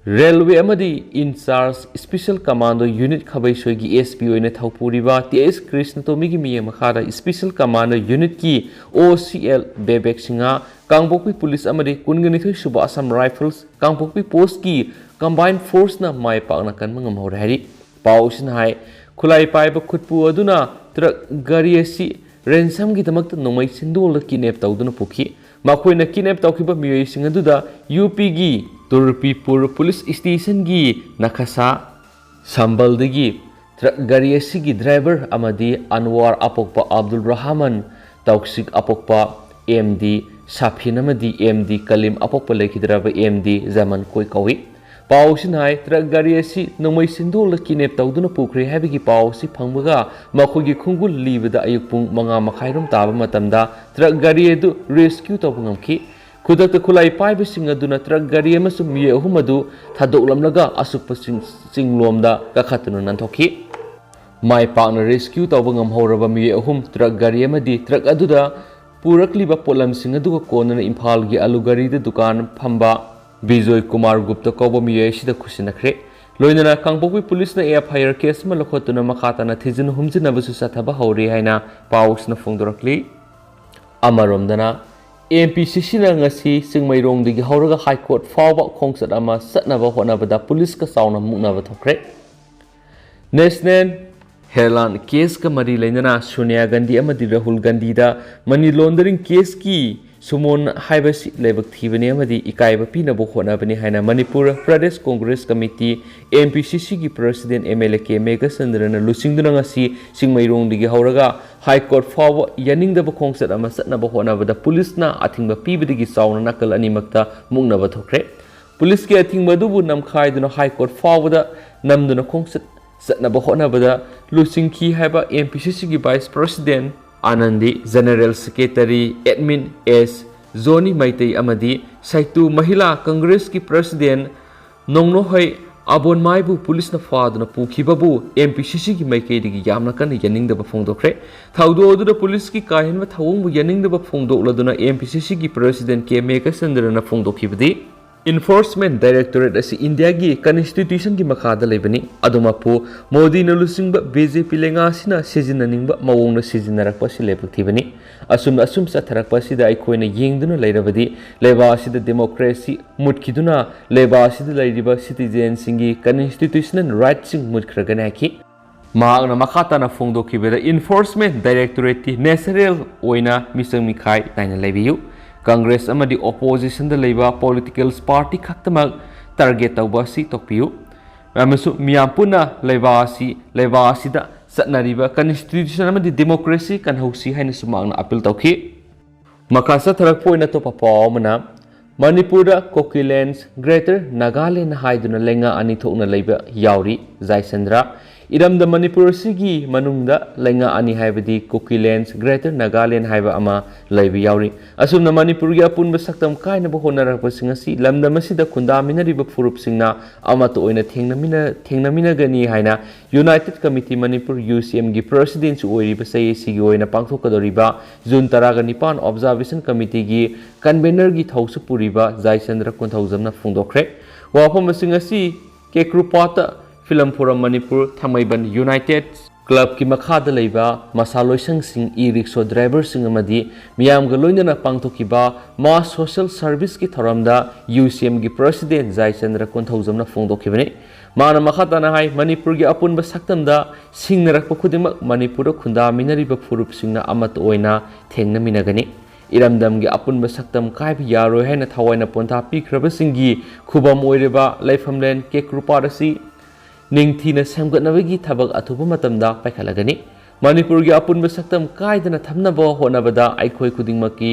ꯔꯦꯜꯋꯦ ꯑꯃꯗꯤ ꯏꯟꯆꯥꯔꯖ ꯁ꯭ꯄꯤꯁꯦꯜ ꯀꯃꯥꯟꯗꯣ ꯌꯨꯅꯤꯠ ꯈꯥꯕꯩꯁꯣꯏꯒꯤ ꯑꯦꯁ ꯄꯤ ꯑꯣꯏꯅ ꯊꯧ ꯄꯨꯔꯤꯕ ꯇꯤ ꯑꯦꯁ ꯀ꯭ꯔꯤꯁꯅꯇꯣꯃꯤꯒꯤ ꯃꯤꯠꯌꯦꯡ ꯃꯈꯥꯗ ꯁ꯭ꯄꯤꯁꯦꯜ ꯀꯃꯥꯟꯗꯣ ꯌꯨꯅꯤꯠꯀꯤ ꯑꯣ ꯁꯤ ꯑꯦꯜ ꯕꯦꯕꯦꯛ ꯁꯤꯡꯍ, ꯀꯥꯡꯄꯣꯛꯄꯤ ꯄꯨꯂꯤꯁ ꯑꯃꯗꯤ ꯀꯨꯟꯒ ꯅꯤꯊꯣꯏ ꯁꯨꯕ ꯑꯁꯥꯝ ꯔꯥꯏꯐꯜꯁ ꯀꯥꯡꯄꯣꯛꯄꯤ ꯄꯣꯁꯀꯤ ꯀꯝꯕꯥꯏꯟ ꯐꯣꯔꯁꯅ ꯃꯥꯏ ꯄꯥꯛꯅ ꯀꯟꯕ ꯉꯝꯍꯧꯔꯦ ꯍꯥꯏꯔꯤ꯫ ꯄꯥꯎ ꯑꯁꯤꯅ ꯍꯥꯏ, ꯈꯨꯠꯂꯥꯏ ꯄꯥꯏꯕ ꯈꯨꯠꯄꯨ ꯑꯗꯨꯅ ꯇ꯭ꯔꯛ ꯒꯥꯔꯤ ꯑꯁꯤ ꯔꯦꯟꯁꯝꯒꯤꯗꯃꯛꯇ ꯅꯣꯡꯃꯩ ꯁꯤꯟꯗꯣꯛꯂꯒ ꯀꯤꯗꯅꯦꯞ ꯇꯧꯗꯨꯅ ꯄꯨꯈꯤ꯫ ꯃꯈꯣꯏꯅ ꯀꯤꯗꯅꯦꯞ ꯇꯧꯈꯤꯕ ꯃꯤꯑꯣꯏꯁꯤꯡ ꯑꯗꯨꯗ ꯌꯨ ꯄꯤꯒꯤ ꯇꯨꯔꯄꯤꯄꯨꯔ ꯄꯨꯂꯤꯁ ꯁ꯭ꯇꯦꯁꯟꯒꯤ ꯅꯈꯁꯥ ꯁꯝꯕꯜꯗꯒꯤ ꯇ꯭ꯔꯛ ꯒꯥꯔꯤ ꯑꯁꯤꯒꯤ ꯗ꯭ꯔꯥꯏꯚꯔ ꯑꯃꯗꯤ ꯑꯟꯋꯥꯔ ꯑꯄꯣꯛꯄ ꯑꯕꯗꯨꯜ ꯔꯍꯃꯟ, ꯇꯧꯁꯤꯛ ꯑꯄꯣꯛꯄ ꯑꯦꯝ ꯗꯤ ꯁꯥꯐꯤꯟ ꯑꯃꯗꯤ ꯑꯦꯝ ꯗꯤ ꯀꯂꯤꯝ ꯑꯄꯣꯛꯄ ꯂꯩꯈꯤꯗ꯭ꯔꯕ ꯑꯦꯝ ꯗꯤ ꯖꯃꯟ ꯀꯣꯏ ꯀꯧꯏ꯫ ꯄꯥꯎꯁꯤꯅ ꯍꯥꯏ, ꯇ꯭ꯔꯛ ꯒꯥꯔꯤ ꯑꯁꯤ ꯅꯣꯡꯃꯩ ꯁꯤꯟꯗꯣꯛꯂ ꯀꯤꯗꯅꯦꯞ ꯇꯧꯗꯨꯅ ꯄꯨꯈ꯭ꯔꯦ ꯍꯥꯏꯕꯒꯤ ꯄꯥꯎ ꯑꯁꯤ ꯐꯪꯕꯒ ꯃꯈꯣꯏꯒꯤ ꯈꯣꯡꯒꯨꯜ ꯂꯤꯕꯗ ꯑꯌꯨꯛ ꯄꯨꯡ ꯃꯉꯥ ꯃꯈꯥꯏꯔꯣꯝ ꯇꯥꯕ ꯃꯇꯝꯗ ꯇ꯭ꯔꯛ ꯒꯥꯔꯤ ꯑꯗꯨ ꯔꯦꯁꯀ꯭ꯌꯨ ꯇꯧꯕ ꯉꯝꯈꯤ꯫ ꯈꯨꯗꯛꯇ ꯈꯨꯠꯂꯥꯏ ꯄꯥꯏꯕꯁꯤꯡ ꯑꯗꯨꯅ ꯇ꯭ꯔꯛ ꯒꯥꯔꯤ ꯑꯃꯁꯨꯡ ꯃꯤꯑꯣꯏ ꯑꯍꯨꯝ ꯑꯗꯨ ꯊꯥꯗꯣꯛꯂꯝꯂꯒ ꯑꯁꯨꯛꯄ ꯆꯤꯡ, ꯆꯤꯡꯂꯣꯝꯗ ꯀꯥꯈꯠꯇꯨꯅ ꯅꯥꯟꯊꯣꯛꯈꯤ꯫ ꯃꯥꯏ ꯄꯥꯛꯅ ꯔꯦꯁꯀ꯭ꯌꯨ ꯇꯧꯕ ꯉꯝꯍꯧꯔꯕ ꯃꯤꯑꯣꯏ ꯑꯍꯨꯝ ꯇ꯭ꯔꯛ ꯒꯥꯔꯤ ꯑꯃꯗꯤ ꯇ꯭ꯔꯛ ꯑꯗꯨꯗ ꯄꯨꯔꯛꯂꯤꯕ ꯄꯣꯠꯂꯝꯁꯤꯡ ꯑꯗꯨꯒ ꯀꯣꯟꯅꯅ ꯏꯝꯐꯥꯜꯒꯤ ꯑꯂꯨ ꯒꯥꯔꯤꯗ ꯗꯨꯀꯥꯟ ꯐꯝꯕ ꯕꯤꯖꯣꯏ ꯀꯨꯃꯥꯔ ꯒꯨꯞꯇ ꯀꯧꯕ ꯃꯤꯑꯣꯏ ꯑꯁꯤꯗ ꯈꯨꯠꯁꯤꯟꯅꯈ꯭ꯔꯦ꯫ ꯂꯣꯏꯅꯅ ꯀꯥꯡꯄꯣꯛꯄꯤ ꯄꯨꯂꯤꯁꯅ ꯑꯦꯐ ꯑꯥꯏ ꯑꯥꯔ ꯀꯦꯁ ꯑꯃ ꯂꯧꯈꯠꯇꯨꯅ ꯃꯈꯥ ꯇꯥꯅ ꯊꯤꯖꯤꯟ ꯍꯨꯝꯖꯤꯟꯅꯕꯁꯨ ꯆꯠꯊꯕ ꯍꯧꯔꯤ ꯍꯥꯏꯅ ꯄꯥꯎꯁꯤꯅ ꯐꯣꯡꯗꯣꯔꯛꯂꯤ꯫ ꯑꯃꯔꯣꯝꯗꯅ, ꯑꯦꯝ ꯄꯤ ꯁꯤ ꯁꯤꯅ ꯉꯁꯤ ꯆꯤꯡꯃꯩꯔꯣꯡꯗꯒꯤ ꯍꯧꯔꯒ ꯍꯥꯏ ꯀꯣꯔꯠ ꯐꯥꯎꯕ ꯈꯣꯡꯆꯠ ꯑꯃ ꯆꯠꯅꯕ ꯍꯣꯠꯅꯕꯗ ꯄꯨꯂꯤꯁꯀ ꯆꯥꯎꯅ ꯃꯨꯛꯅꯕ ꯊꯣꯛꯈ꯭ꯔꯦ꯫ ꯅꯦꯁꯅꯦꯜ ꯍꯦꯔꯂꯥꯟ ꯀꯦꯁꯀ ꯃꯔꯤ ꯂꯩꯅꯅ ꯁꯣꯅꯤꯌꯥ ꯒꯥꯟꯙꯤ ꯑꯃꯗꯤ ꯔꯥꯍꯨꯜ ꯒꯥꯟꯙꯤꯗ ꯃꯅꯤ ꯂꯣꯟꯗꯔꯤꯡ ꯀꯦꯁꯀꯤ ꯁꯨꯃꯣꯟ ꯍꯥꯏꯕꯁꯤ ꯂꯥꯏꯕꯛ ꯊꯤꯕꯅꯤ ꯑꯃꯗꯤ ꯏꯀꯥꯏꯕ ꯄꯤꯅꯕ ꯍꯣꯠꯅꯕꯅꯤ ꯍꯥꯏꯅ Manipur Pradesh Congress committee, M P C ꯁꯤꯒꯤ president M L A K ꯃꯦꯘꯆꯟꯗ꯭ꯔꯅ ꯂꯨꯆꯤꯡꯗꯨꯅ ꯉꯁꯤ ꯆꯤꯡꯃꯩꯔꯣꯡꯗꯒꯤ ꯍꯧꯔꯒ ꯍꯥꯏ ꯀꯣꯔꯠ ꯐꯥꯎꯕ ꯌꯥꯅꯤꯡꯗꯕ ꯈꯣꯡꯆꯠ ꯑꯃ ꯆꯠꯅꯕ ꯍꯣꯠꯅꯕꯗ ꯄꯨꯂꯤꯁꯅ ꯑꯊꯤꯡꯕ ꯄꯤꯕꯗꯒꯤ ꯆꯥꯎꯅ ꯅꯥꯀꯜ ꯑꯅꯤꯃꯛꯇ ꯃꯨꯛꯅꯕ ꯊꯣꯛꯈ꯭ꯔꯦ꯫ ꯄꯨꯂꯤꯁꯀꯤ ꯑꯊꯤꯡꯕ ꯑꯗꯨꯕꯨ ꯅꯝꯈꯥꯏꯗꯨꯅ ꯍꯥꯏ ꯀꯣꯔꯠ ꯐꯥꯎꯕꯗ ꯅꯝꯗꯨꯅ ꯈꯣꯡꯆꯠ ꯆꯠꯅꯕ ꯍꯣꯠꯅꯕꯗ ꯂꯨꯆꯤꯡꯈꯤ ꯍꯥꯏꯕ ꯑꯦꯝ ꯄꯤ ꯁꯤ ꯁꯤꯒꯤ vice president Anandi, general secretary admin S Joni Meitei ꯑꯃꯗꯤ ꯁꯥꯏꯇꯨ ꯃꯍꯤꯂꯥ ꯀꯪꯒ꯭ꯔꯦꯁꯀꯤ ꯄ꯭ꯔꯁꯤꯗꯦꯟ ꯅꯣꯡꯅꯣꯍꯣꯏ ꯑꯕꯣꯟꯃꯥꯏꯕꯨ ꯄꯨꯂꯤꯁꯅ ꯐꯥꯗꯨꯅ ꯄꯨꯈꯤꯕꯕꯨ ꯑꯦꯝ ꯄꯤ ꯁꯤ ꯁꯤꯒꯤ ꯃꯥꯏꯀꯩꯗꯒꯤ ꯌꯥꯝꯅ ꯀꯟꯅ ꯌꯥꯅꯤꯡꯗꯕ ꯐꯣꯡꯗꯣꯛꯈ꯭ꯔꯦ꯫ ꯊꯧꯗꯣꯛ ꯑꯗꯨꯗ ꯄꯨꯂꯤꯁꯀꯤ ꯀꯥ ꯍꯦꯟꯕ ꯊꯧꯑꯣꯡꯕꯨ ꯌꯥꯅꯤꯡꯗꯕ ꯐꯣꯡꯗꯣꯛꯂꯗꯨꯅ ꯑꯦꯝ ꯄꯤ ꯁꯤ ꯁꯤꯒꯤ ꯄ꯭ꯔꯁꯤꯗꯦꯟ ꯀꯦ ꯃꯦꯘꯆꯟꯗ꯭ꯔꯅ ꯐꯣꯡꯗꯣꯛꯈꯤꯕꯗꯤ, ꯏꯟꯐꯣꯔꯁꯃꯦꯟ ꯗꯥꯏꯔꯦꯛꯇꯣꯔꯦꯠ ꯑꯁꯤ ꯏꯟꯗꯤꯌꯥꯒꯤ ꯀꯟꯁꯇꯤꯇ꯭ꯌꯨꯁꯟꯒꯤ ꯃꯈꯥꯗ ꯂꯩꯕꯅꯤ꯫ ꯑꯗꯨꯃꯛꯄꯨ ꯃꯣꯗꯤꯅ ꯂꯨꯆꯤꯡꯕ ꯕꯤ ꯖꯦ ꯄꯤ ꯂꯩꯉꯥꯛ ꯑꯁꯤꯅ ꯁꯤꯖꯤꯟꯅꯅꯤꯡꯕ ꯃꯑꯣꯡꯗ ꯁꯤꯖꯤꯟꯅꯔꯛꯄ ꯑꯁꯤ ꯂꯥꯏꯕꯛ ꯊꯤꯕꯅꯤ꯫ ꯑꯁꯨꯝꯅ ꯑꯁꯨꯝ ꯆꯠꯊꯔꯛꯄ ꯑꯁꯤꯗ ꯑꯩꯈꯣꯏꯅ ꯌꯦꯡꯗꯨꯅ ꯂꯩꯔꯕꯗꯤ ꯂꯩꯕꯥꯛ ꯑꯁꯤꯗ ꯗꯦꯃꯣꯀ꯭ꯔꯦꯁꯤ ꯃꯨꯠꯈꯤꯗꯨꯅ ꯂꯩꯕꯥꯛ ꯑꯁꯤꯗ ꯂꯩꯔꯤꯕ ꯁꯤꯇꯤꯖꯦꯟꯁꯤꯡꯒꯤ ꯀꯟꯁꯇꯤꯇ꯭ꯌꯨꯁꯅꯦꯜ ꯔꯥꯏꯠꯁꯤꯡ ꯃꯨꯠꯈ꯭ꯔꯒꯅꯤ ꯍꯥꯏꯈꯤ꯫ ꯃꯍꯥꯛꯅ ꯃꯈꯥ ꯇꯥꯅ ꯐꯣꯡꯗꯣꯛꯈꯤꯕꯗ, ꯏꯟꯐꯣꯔꯁꯃꯦꯟ ꯗꯥꯏꯔꯦꯛꯇꯣꯔꯦꯠꯇꯤ ꯅꯦꯆꯔꯦꯜ ꯑꯣꯏꯅ ꯃꯤꯆꯪ ꯃꯤꯈꯥꯏ ꯅꯥꯏꯅ ꯂꯩꯕꯤꯌꯨ꯫ ꯀꯪꯒ꯭ꯔꯦꯁ ꯑꯃꯗꯤ ꯑꯣꯄꯣꯖꯤꯁꯟꯗ ꯂꯩꯕ ꯄꯣꯂꯤꯇꯤꯀꯦꯜ ꯄꯥꯔꯇꯤ ꯈꯛꯇꯃꯛ ꯇꯥꯔꯒꯦꯠ ꯇꯧꯕ ꯑꯁꯤ ꯇꯣꯛꯄꯤꯌꯨ꯫ ꯑꯃꯁꯨꯡ ꯃꯤꯌꯥꯝ ꯄꯨꯟꯅ ꯂꯩꯕꯥꯛ ꯑꯁꯤ, ꯂꯩꯕꯥꯛ ꯑꯁꯤꯗ ꯆꯠꯅꯔꯤꯕ ꯀꯟꯁꯇꯤꯇ꯭ꯌꯨꯁꯟ ꯑꯃꯗꯤ ꯗꯦꯃꯣꯀ꯭ꯔꯦꯁꯤ ꯀꯟꯍꯧꯁꯤ ꯍꯥꯏꯅꯁꯨ ꯃꯍꯥꯛꯅ ꯑꯄꯤꯜ ꯇꯧꯈꯤ꯫ ꯃꯈꯥ ꯆꯠꯊꯔꯛꯄ ꯑꯣꯏꯅ ꯑꯇꯣꯞꯄ ꯄꯥꯎ ꯑꯃꯅ, ꯃꯅꯤꯄꯨꯔꯗ ꯀꯣꯀꯤꯂꯦꯟꯁ, ꯒ꯭ꯔꯦꯇꯔ ꯅꯥꯒꯥꯂꯦꯟ ꯍꯥꯏꯗꯨꯅ ꯂꯩꯉꯥꯛ ꯑꯅꯤ ꯊꯣꯛꯅ ꯂꯩꯕ ꯌꯥꯎꯔꯤ꯫ ꯖꯥꯏꯆꯟꯗ꯭ꯔ, ꯏꯔꯝꯗꯝ ꯃꯅꯤꯄꯨꯔ ꯑꯁꯤꯒꯤ ꯃꯅꯨꯡꯗ ꯂꯩꯉꯥꯛ ꯑꯅꯤ ꯍꯥꯏꯕꯗꯤ ꯀꯣꯀꯤꯂꯦꯟꯁ, ꯒ꯭ꯔꯦꯇꯔ ꯅꯥꯒꯥꯂꯦꯟ ꯍꯥꯏꯕ ꯑꯃ ꯂꯩꯕ ꯌꯥꯎꯔꯤ꯫ ꯑꯁꯨꯝꯅ ꯃꯅꯤꯄꯨꯔꯒꯤ ꯑꯄꯨꯟꯕ ꯁꯛꯇꯝ ꯀꯥꯏꯅꯕ ꯍꯣꯠꯅꯔꯛꯄꯁꯤꯡ ꯑꯁꯤ ꯂꯝꯗꯝ ꯑꯁꯤꯗ ꯈꯨꯟꯗꯥꯃꯤꯟꯅꯔꯤꯕ ꯐꯨꯔꯨꯞꯁꯤꯡꯅ ꯑꯃꯠꯇ ꯑꯣꯏꯅ ꯊꯦꯡꯅꯃꯤꯟꯅ-, ꯊꯦꯡꯅꯃꯤꯟꯅꯒꯅꯤ ꯍꯥꯏꯅ ꯌꯨꯅꯥꯏꯇꯦꯠ ꯀꯃꯤꯇꯤ ꯃꯅꯤꯄꯨꯔ, ꯌꯨ ꯁꯤ ꯑꯦꯝꯒꯤ ꯄ꯭ꯔꯁꯤꯗꯦꯟꯁꯨ ꯑꯣꯏꯔꯤꯕ ꯆꯍꯤ ꯑꯁꯤꯒꯤ ꯑꯣꯏꯅ ꯄꯥꯡꯊꯣꯛꯀꯗꯧꯔꯤꯕ ꯖꯨꯟ ꯇꯔꯥꯒ ꯅꯤꯄꯥꯟ ꯑꯣꯕꯖꯥꯔꯕꯦꯁꯟ ꯀꯃꯤꯇꯤꯒꯤ ꯀꯟꯚꯦꯅꯔꯒꯤ ꯊꯧꯁꯨ ꯄꯨꯔꯤꯕ ꯖꯥꯏꯆꯟꯗ꯭ꯔ ꯀꯣꯟꯊꯧꯖꯝꯅ ꯐꯣꯡꯗꯣꯛꯈ꯭ꯔꯦ꯫ ꯋꯥꯐꯝꯁꯤꯡ ꯑꯁꯤ ꯀꯦꯀ꯭ꯔꯨꯄꯥꯠꯇ ꯐꯤꯂꯝ ꯐꯣꯔꯝ ꯃꯅꯤꯄꯨꯔ, ꯊꯥꯡꯃꯩꯕꯟ ꯌꯨꯅꯥꯏꯇꯦꯗ ꯀ꯭ꯂꯕꯀꯤ ꯃꯈꯥꯗ ꯂꯩꯕ ꯃꯁꯥ ꯂꯣꯏꯁꯪꯁꯤꯡ, ꯏ ꯔꯤꯛꯁꯣ ꯗ꯭ꯔꯥꯏꯚꯔꯁꯤꯡ ꯑꯃꯗꯤ ꯃꯤꯌꯥꯝꯒ ꯂꯣꯏꯅꯅ ꯄꯥꯡꯊꯣꯛꯈꯤꯕ ꯃꯥꯁ ꯁꯣꯁꯦꯜ ꯁꯔꯚꯤꯁꯀꯤ ꯊꯧꯔꯝꯗ ꯌꯨ ꯁꯤ ꯑꯦꯝꯒꯤ ꯄ꯭ꯔꯁꯤꯗꯦꯟ ꯖꯥꯏꯆꯟꯗ꯭ꯔ ꯀꯣꯟꯊꯧꯖꯝꯅ ꯐꯣꯡꯗꯣꯛꯈꯤꯕꯅꯤ꯫ ꯃꯥꯅ ꯃꯈꯥ ꯇꯥꯅ ꯍꯥꯏ, ꯃꯅꯤꯄꯨꯔꯒꯤ ꯑꯄꯨꯟꯕ ꯁꯛꯇꯝꯗ ꯁꯤꯡꯅꯔꯛꯄ ꯈꯨꯗꯤꯡꯃꯛ ꯃꯅꯤꯄꯨꯔꯗ ꯈꯨꯟꯗꯥꯃꯤꯟꯅꯔꯤꯕ ꯐꯨꯔꯨꯞꯁꯤꯡꯅ ꯑꯃꯠꯇ ꯑꯣꯏꯅ ꯊꯦꯡꯅꯃꯤꯟꯅꯒꯅꯤ꯫ ꯏꯔꯝꯗꯝꯒꯤ ꯑꯄꯨꯟꯕ ꯁꯛꯇꯝ ꯀꯥꯏꯕ ꯌꯥꯔꯣꯏ ꯍꯥꯏꯅ ꯊꯋꯥꯏꯅ ꯄꯣꯟꯊꯥ ꯄꯤꯈ꯭ꯔꯕꯁꯤꯡꯒꯤ ꯈꯨꯕꯝ ꯑꯣꯏꯔꯤꯕ ꯂꯩꯐꯝꯂꯦꯟ ꯀꯦꯀ꯭ꯔꯨꯄꯥꯠ ꯑꯁꯤ ꯅꯤꯡꯊꯤꯅ ꯁꯦꯝꯒꯠꯅꯕꯒꯤ ꯊꯕꯛ ꯑꯊꯨꯕ ꯃꯇꯝꯗ ꯄꯥꯏꯈꯠꯂꯒꯅꯤ꯫ ꯃꯅꯤꯄꯨꯔꯒꯤ ꯑꯄꯨꯟꯕ ꯁꯛꯇꯝ ꯀꯥꯏꯗꯅ ꯊꯝꯅꯕ ꯍꯣꯠꯅꯕꯗ ꯑꯩꯈꯣꯏ ꯈꯨꯗꯤꯡꯃꯛꯀꯤ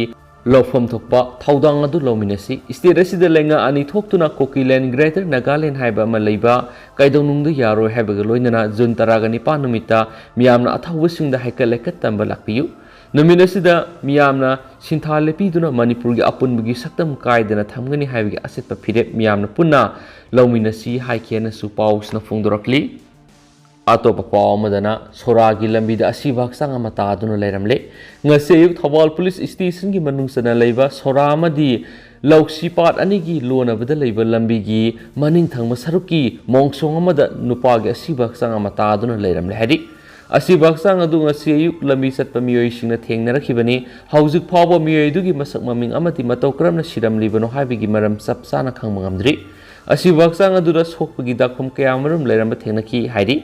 ꯂꯧꯐꯝ ꯊꯣꯛꯄ ꯊꯧꯗꯥꯡ ꯑꯗꯨ ꯂꯧꯃꯤꯟꯅꯁꯤ꯫ ꯁ꯭ꯇꯦꯠ ꯑꯁꯤꯗ ꯂꯩꯉꯥꯛ ꯑꯅꯤ ꯊꯣꯛꯇꯨꯅ ꯀꯨꯀꯤꯂꯦꯟ, ꯒ꯭ꯔꯦꯇꯔ ꯅꯥꯒꯥꯂꯦꯟ ꯍꯥꯏꯕ ꯑꯃ ꯂꯩꯕ ꯀꯩꯗꯧꯅꯨꯡꯗ ꯌꯥꯔꯣꯏ ꯍꯥꯏꯕꯒ ꯂꯣꯏꯅꯅ ꯖꯨꯟ ꯇꯔꯥꯒ ꯅꯤꯄꯥꯟ ꯅꯨꯃꯤꯠꯇ ꯃꯤꯌꯥꯝꯅ ꯑꯊꯧꯕꯁꯤꯡꯗ ꯍꯩꯀꯠ ꯂꯩꯀꯠ ꯇꯝꯕ ꯂꯥꯛꯄꯤꯌꯨ꯫ ꯅꯨꯃꯤꯠ ꯑꯁꯤꯗ ꯃꯤꯌꯥꯝꯅ ꯁꯤꯟꯊꯥ ꯂꯦꯞꯄꯤꯗꯨꯅ ꯃꯅꯤꯄꯨꯔꯒꯤ ꯑꯄꯨꯟꯕꯒꯤ ꯁꯛꯇꯝ ꯀꯥꯏꯗꯅ ꯊꯝꯒꯅꯤ ꯍꯥꯏꯕꯒꯤ ꯑꯆꯦꯠꯄ ꯐꯤꯔꯦꯞ ꯃꯤꯌꯥꯝꯅ ꯄꯨꯟꯅ ꯂꯧꯃꯤꯟꯅꯁꯤ ꯍꯥꯏꯈꯤ ꯍꯥꯏꯅꯁꯨ ꯄꯥꯎꯁꯤꯅ ꯐꯣꯡꯗꯣꯔꯛꯂꯤ꯫ ꯑꯇꯣꯞꯄ ꯄꯥꯎ ꯑꯃꯗꯅ, ꯁꯣꯔꯥꯒꯤ ꯂꯝꯕꯤꯗ ꯑꯁꯤꯕ ꯍꯛꯆꯥꯡ ꯑꯃ ꯇꯥꯗꯨꯅ ꯂꯩꯔꯝꯂꯦ꯫ ꯉꯁꯤ ꯑꯌꯨꯛ ꯊꯧꯕꯥꯜ ꯄꯨꯂꯤꯁ ꯁ꯭ꯇꯦꯁꯟꯒꯤ ꯃꯅꯨꯡ ꯆꯟꯅ ꯂꯩꯕ ꯁꯣꯔꯥ ꯑꯃꯗꯤ ꯂꯧꯁꯤꯄꯥꯠ ꯑꯅꯤꯒꯤ ꯂꯣꯟꯅꯕꯗ ꯂꯩꯕ ꯂꯝꯕꯤꯒꯤ ꯃꯅꯤꯡ ꯊꯪꯕ ꯁꯔꯨꯛꯀꯤ ꯃꯣꯡꯁꯣꯡ ꯑꯃꯗ ꯅꯨꯄꯥꯒꯤ ꯑꯁꯤꯕ ꯍꯛꯆꯥꯡ ꯑꯃ ꯇꯥꯗꯨꯅ ꯂꯩꯔꯝꯂꯦ ꯍꯥꯏꯔꯤ꯫ ꯑꯁꯤꯕ ꯍꯛꯆꯥꯡ ꯑꯗꯨ ꯉꯁꯤ ꯑꯌꯨꯛ ꯂꯝꯕꯤ ꯆꯠꯄ ꯃꯤꯑꯣꯏꯁꯤꯡꯅ ꯊꯦꯡꯅꯔꯛꯈꯤꯕꯅꯤ꯫ ꯍꯧꯖꯤꯛ ꯐꯥꯎꯕ ꯃꯤꯑꯣꯏ ꯑꯗꯨꯒꯤ ꯃꯁꯛ ꯃꯃꯤꯡ ꯑꯃꯗꯤ ꯃꯇꯧ ꯀꯔꯝꯅ ꯁꯤꯔꯝꯂꯤꯕꯅꯣ ꯍꯥꯏꯕꯒꯤ ꯃꯔꯝ ꯆꯞ ꯆꯥꯅ ꯈꯪꯕ ꯉꯝꯗ꯭ꯔꯤ꯫ ꯑꯁꯤꯕ ꯍꯛꯆꯥꯡ ꯑꯗꯨꯗ ꯁꯣꯛꯄꯒꯤ ꯗꯥꯛꯐꯝ ꯀꯌꯥ ꯑꯃꯔꯣꯝ ꯂꯩꯔꯝꯕ ꯊꯦꯡꯅꯈꯤ ꯍꯥꯏꯔꯤ꯫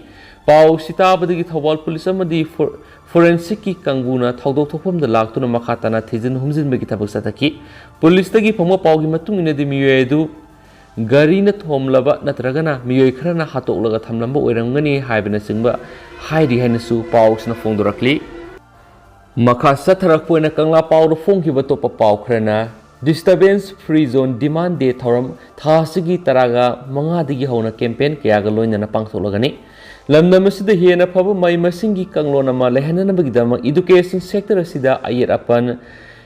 ꯄꯥꯎ ꯑꯁꯤ ꯇꯥꯕꯗꯒꯤ ꯊꯧꯕꯥꯜ ꯄꯨꯂꯤꯁ ꯑꯃꯗꯤ ꯐꯣ-, ꯐꯣꯔꯦꯟꯁꯤꯛꯀꯤ ꯀꯥꯡꯕꯨꯅ ꯊꯧꯗꯣꯛ ꯊꯣꯛꯐꯝꯗ ꯂꯥꯛꯇꯨꯅ ꯃꯈꯥ ꯇꯥꯅ ꯊꯤꯖꯤꯟ ꯍꯨꯝꯖꯤꯟꯕꯒꯤ ꯊꯕꯛ ꯆꯠꯊꯈꯤ꯫ ꯄꯨꯂꯤꯁꯇꯒꯤ ꯐꯪꯕ ꯄꯥꯎꯒꯤ ꯃꯇꯨꯡ ꯏꯟꯅꯗꯤ ꯃꯤꯑꯣꯏ ꯑꯗꯨ ꯒꯥꯔꯤꯅ ꯊꯣꯝꯂꯕ ꯅꯠꯇ꯭ꯔꯒꯅ ꯃꯤꯑꯣꯏ ꯈꯔꯅ ꯍꯥꯠꯇꯣꯛꯂꯒ ꯊꯝꯂꯝꯕ ꯑꯣꯏꯔꯝꯒꯅꯤ ꯍꯥꯏꯕꯅꯆꯤꯡꯕ ꯍꯥꯏꯔꯤ ꯍꯥꯏꯅꯁꯨ ꯄꯥꯎꯁꯤꯅ ꯐꯣꯡꯗꯣꯔꯛꯂꯤ꯫ ꯃꯈꯥ ꯆꯠꯊꯔꯛꯄ ꯑꯣꯏꯅ ꯀꯪꯂꯥ ꯄꯥꯎꯗ ꯐꯣꯡꯈꯤꯕ ꯑꯇꯣꯞꯄ ꯄꯥꯎ ꯈꯔꯅ, Disturbance Free Zone Demand Day ꯊꯧꯔꯝ ꯊꯥ ꯑꯁꯤꯒꯤ ꯇꯔꯥꯒ ꯃꯉꯥꯗꯒꯤ ꯍꯧꯅ ꯀꯦꯝꯄꯦꯟ ꯀꯌꯥꯒ ꯂꯣꯏꯅꯅ ꯄꯥꯡꯊꯣꯛꯂꯒꯅꯤ꯫ ꯂꯝꯗꯝ ꯑꯁꯤꯗ ꯍꯦꯟꯅ ꯐꯕ ꯃꯍꯩ ꯃꯁꯤꯡꯒꯤ ꯀꯥꯡꯂꯣꯟ ꯑꯃ ꯂꯩꯍꯟꯅꯅꯕꯒꯤꯗꯃꯛ education sector ꯑꯁꯤꯗ ꯑꯌꯦꯠ ꯑꯄꯟ,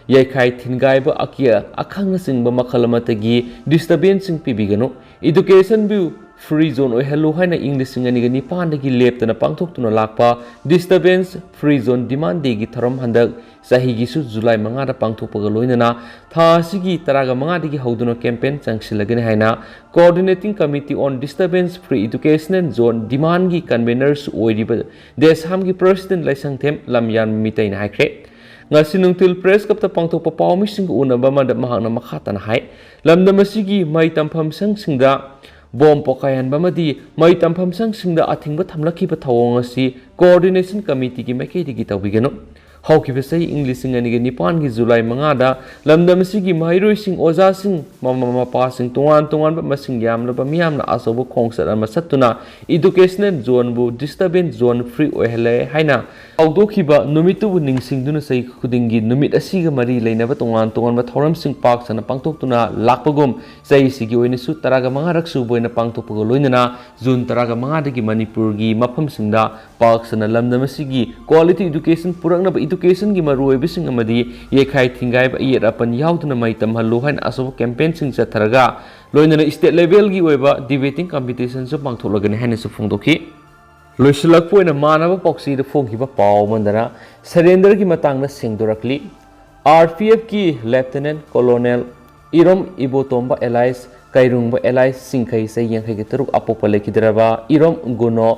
ꯌꯩꯈꯥꯏ ꯊꯤꯟꯒꯥꯏꯕ, ꯑꯀꯤ ꯑꯈꯪꯅꯆꯤꯡꯕ ꯃꯈꯜ ꯑꯃꯠꯇꯒꯤ disturbanceꯁꯤꯡ ꯄꯤꯕꯤꯒꯅꯨ꯫ Educationꯕꯨ Free Zone ꯑꯣꯏꯍꯜꯂꯨ ꯍꯥꯏꯅ ꯏꯪ ꯂꯤꯁꯤꯡ ꯑꯅꯤꯒ ꯅꯤꯄꯥꯟꯗꯒꯤ ꯂꯦꯞꯇꯅ ꯄꯥꯡꯊꯣꯛꯇꯨꯅ ꯂꯥꯛꯄ Disturbance Free Zone Demand Dayꯒꯤ ꯊꯧꯔꯝ ꯍꯟꯗꯛ ꯆꯍꯤꯒꯤꯁꯨ ꯖꯨꯂꯥꯏ ꯃꯉꯥꯗ ꯄꯥꯡꯊꯣꯛꯄꯒ ꯂꯣꯏꯅꯅ ꯊꯥ ꯑꯁꯤꯒꯤ ꯇꯔꯥꯒ ꯃꯉꯥꯗꯒꯤ ꯍꯧꯗꯨꯅ campaign ꯆꯪꯁꯤꯜꯂꯒꯅꯤ ꯍꯥꯏꯅ Coordinating Committee on Disturbance Free Educational Zone Demandꯒꯤ convenerꯁꯨ ꯑꯣꯏꯔꯤꯕ ꯗꯦꯁꯥꯝꯒꯤ president ꯂꯥꯏꯁꯪꯊꯦꯝ ꯂꯝꯌꯥꯟ ꯃꯤꯇꯩꯅ ꯍꯥꯏꯈ꯭ꯔꯦ꯫ ꯉꯁꯤ ꯅꯨꯡꯊꯤꯜ press clubꯇ ꯄꯥꯡꯊꯣꯛꯄ ꯄꯥꯎꯃꯤꯁꯤꯡꯒ ꯎꯅꯕ ꯑꯃꯗ ꯃꯍꯥꯛꯅ ꯃꯈꯥ ꯇꯥꯅ ꯍꯥꯏ, ꯂꯝꯗꯝ ꯑꯁꯤꯒꯤ ꯃꯍꯩ ꯇꯝꯐꯝ ꯁꯪꯁꯤꯡꯗ bomb ꯄꯣꯈꯥꯏꯍꯟꯕ ꯑꯃꯗꯤ ꯃꯍꯩ ꯇꯝꯐꯝ ꯁꯪꯁꯤꯡꯗ ꯑꯊꯤꯡꯕ ꯊꯝꯂꯛꯈꯤꯕ ꯊꯧꯑꯣꯡ ꯑꯁꯤ Coordination Committeeꯒꯤ ꯃꯥꯏꯀꯩꯗꯒꯤ ꯇꯧꯕꯤꯒꯅꯨ꯫ ꯍꯧꯈꯤꯕ ꯆꯍꯤ ꯏꯪ ꯂꯤꯁꯤꯡ ꯑꯅꯤꯒ ꯅꯤꯄꯥꯟꯒꯤ ꯖꯨꯂꯥꯏ ꯃꯉꯥꯗ ꯂꯝꯗꯝ ꯑꯁꯤꯒꯤ ꯃꯍꯩꯔꯣꯏꯁꯤꯡ, ꯑꯣꯖꯥꯁꯤꯡ, ꯃꯃꯥ ꯃꯄꯥꯁꯤꯡ, ꯇꯣꯉꯥꯟ ꯇꯣꯉꯥꯟꯕ ꯃꯁꯤꯡ ꯌꯥꯝꯂꯕ ꯃꯤꯌꯥꯝꯅ ꯑꯆꯧꯕ ꯈꯣꯡꯆꯠ ꯑꯃ ꯆꯠꯇꯨꯅ educational zoneꯕꯨ disturbance zone free ꯑꯣꯏꯍꯜꯂꯦ ꯍꯥꯏꯅ ꯍꯧꯗꯣꯛꯈꯤꯕ ꯅꯨꯃꯤꯠꯇꯨꯕꯨ ꯅꯤꯡꯁꯤꯡꯗꯨꯅ ꯆꯍꯤ ꯈꯨꯗꯤꯡꯒꯤ ꯅꯨꯃꯤꯠ ꯑꯁꯤꯒ ꯃꯔꯤ ꯂꯩꯅꯕ ꯇꯣꯉꯥꯟ ꯇꯣꯉꯥꯟꯕ ꯊꯧꯔꯝꯁꯤꯡ ꯄꯥꯛ ꯁꯟꯅ ꯄꯥꯡꯊꯣꯛꯇꯨꯅ ꯂꯥꯛꯄꯒꯨꯝ, ꯆꯍꯤꯁꯤꯒꯤ ꯑꯣꯏꯅꯁꯨ ꯇꯔꯥꯒ ꯃꯉꯥꯔꯛ ꯁꯨꯕ ꯑꯣꯏꯅ ꯄꯥꯡꯊꯣꯛꯄꯒ ꯂꯣꯏꯅꯅ ꯖꯨꯟ ꯇꯔꯥꯒ ꯃꯉꯥꯗꯒꯤ ꯃꯅꯤꯄꯨꯔꯒꯤ ꯃꯐꯝꯁꯤꯡꯗ ꯄꯥꯛ ꯁꯟꯅ ꯂꯝꯗꯝ ꯑꯁꯤꯒꯤ quality education ꯄꯨꯔꯛꯅꯕ educationꯒꯤ ꯃꯔꯨꯑꯣꯏꯕꯁꯤꯡ ꯑꯃꯗꯤ ꯌꯩꯈꯥꯏ ꯊꯤꯡꯒꯥꯏꯕ ꯑꯌꯦꯠ ꯑꯄꯟ ꯌꯥꯎꯗꯅ ꯃꯍꯩ ꯇꯝꯍꯜꯂꯨ ꯍꯥꯏꯅ ꯑꯆꯧꯕ campaignꯁꯤꯡ ꯆꯠꯊꯔꯒ ꯂꯣꯏꯅꯅ state levelꯒꯤ ꯑꯣꯏꯕ debating competitionꯁꯨ ꯄꯥꯡꯊꯣꯛꯂꯒꯅꯤ ꯍꯥꯏꯅꯁꯨ ꯐꯣꯡꯗꯣꯛꯈꯤ꯫ ꯂꯣꯏꯁꯤꯜꯂꯛꯄ ꯑꯣꯏꯅ ꯃꯥꯟꯅꯕ ꯄꯥꯎꯆꯦꯗ ꯐꯣꯡꯈꯤꯕ ꯄꯥꯎ ꯑꯃꯗꯅ surrenderꯒꯤ ꯃꯇꯥꯡꯗ ꯁꯦꯡꯗꯣꯔꯛꯂꯤ꯫ RPFꯀꯤ Lieutenant Colonel ꯏꯔꯣꯝ ꯏꯕꯣꯇꯣꯝꯕ alias ꯀꯩꯔꯨꯡꯕ alias ꯆꯤꯡꯈꯩ ꯆꯍꯤ ꯌꯥꯡꯈꯩꯒ ꯇꯔꯨꯛ ꯑꯄꯣꯛꯄ ꯂꯩꯈꯤꯗ꯭ꯔꯕ ꯏꯔꯣꯝ ꯒꯨꯅꯣ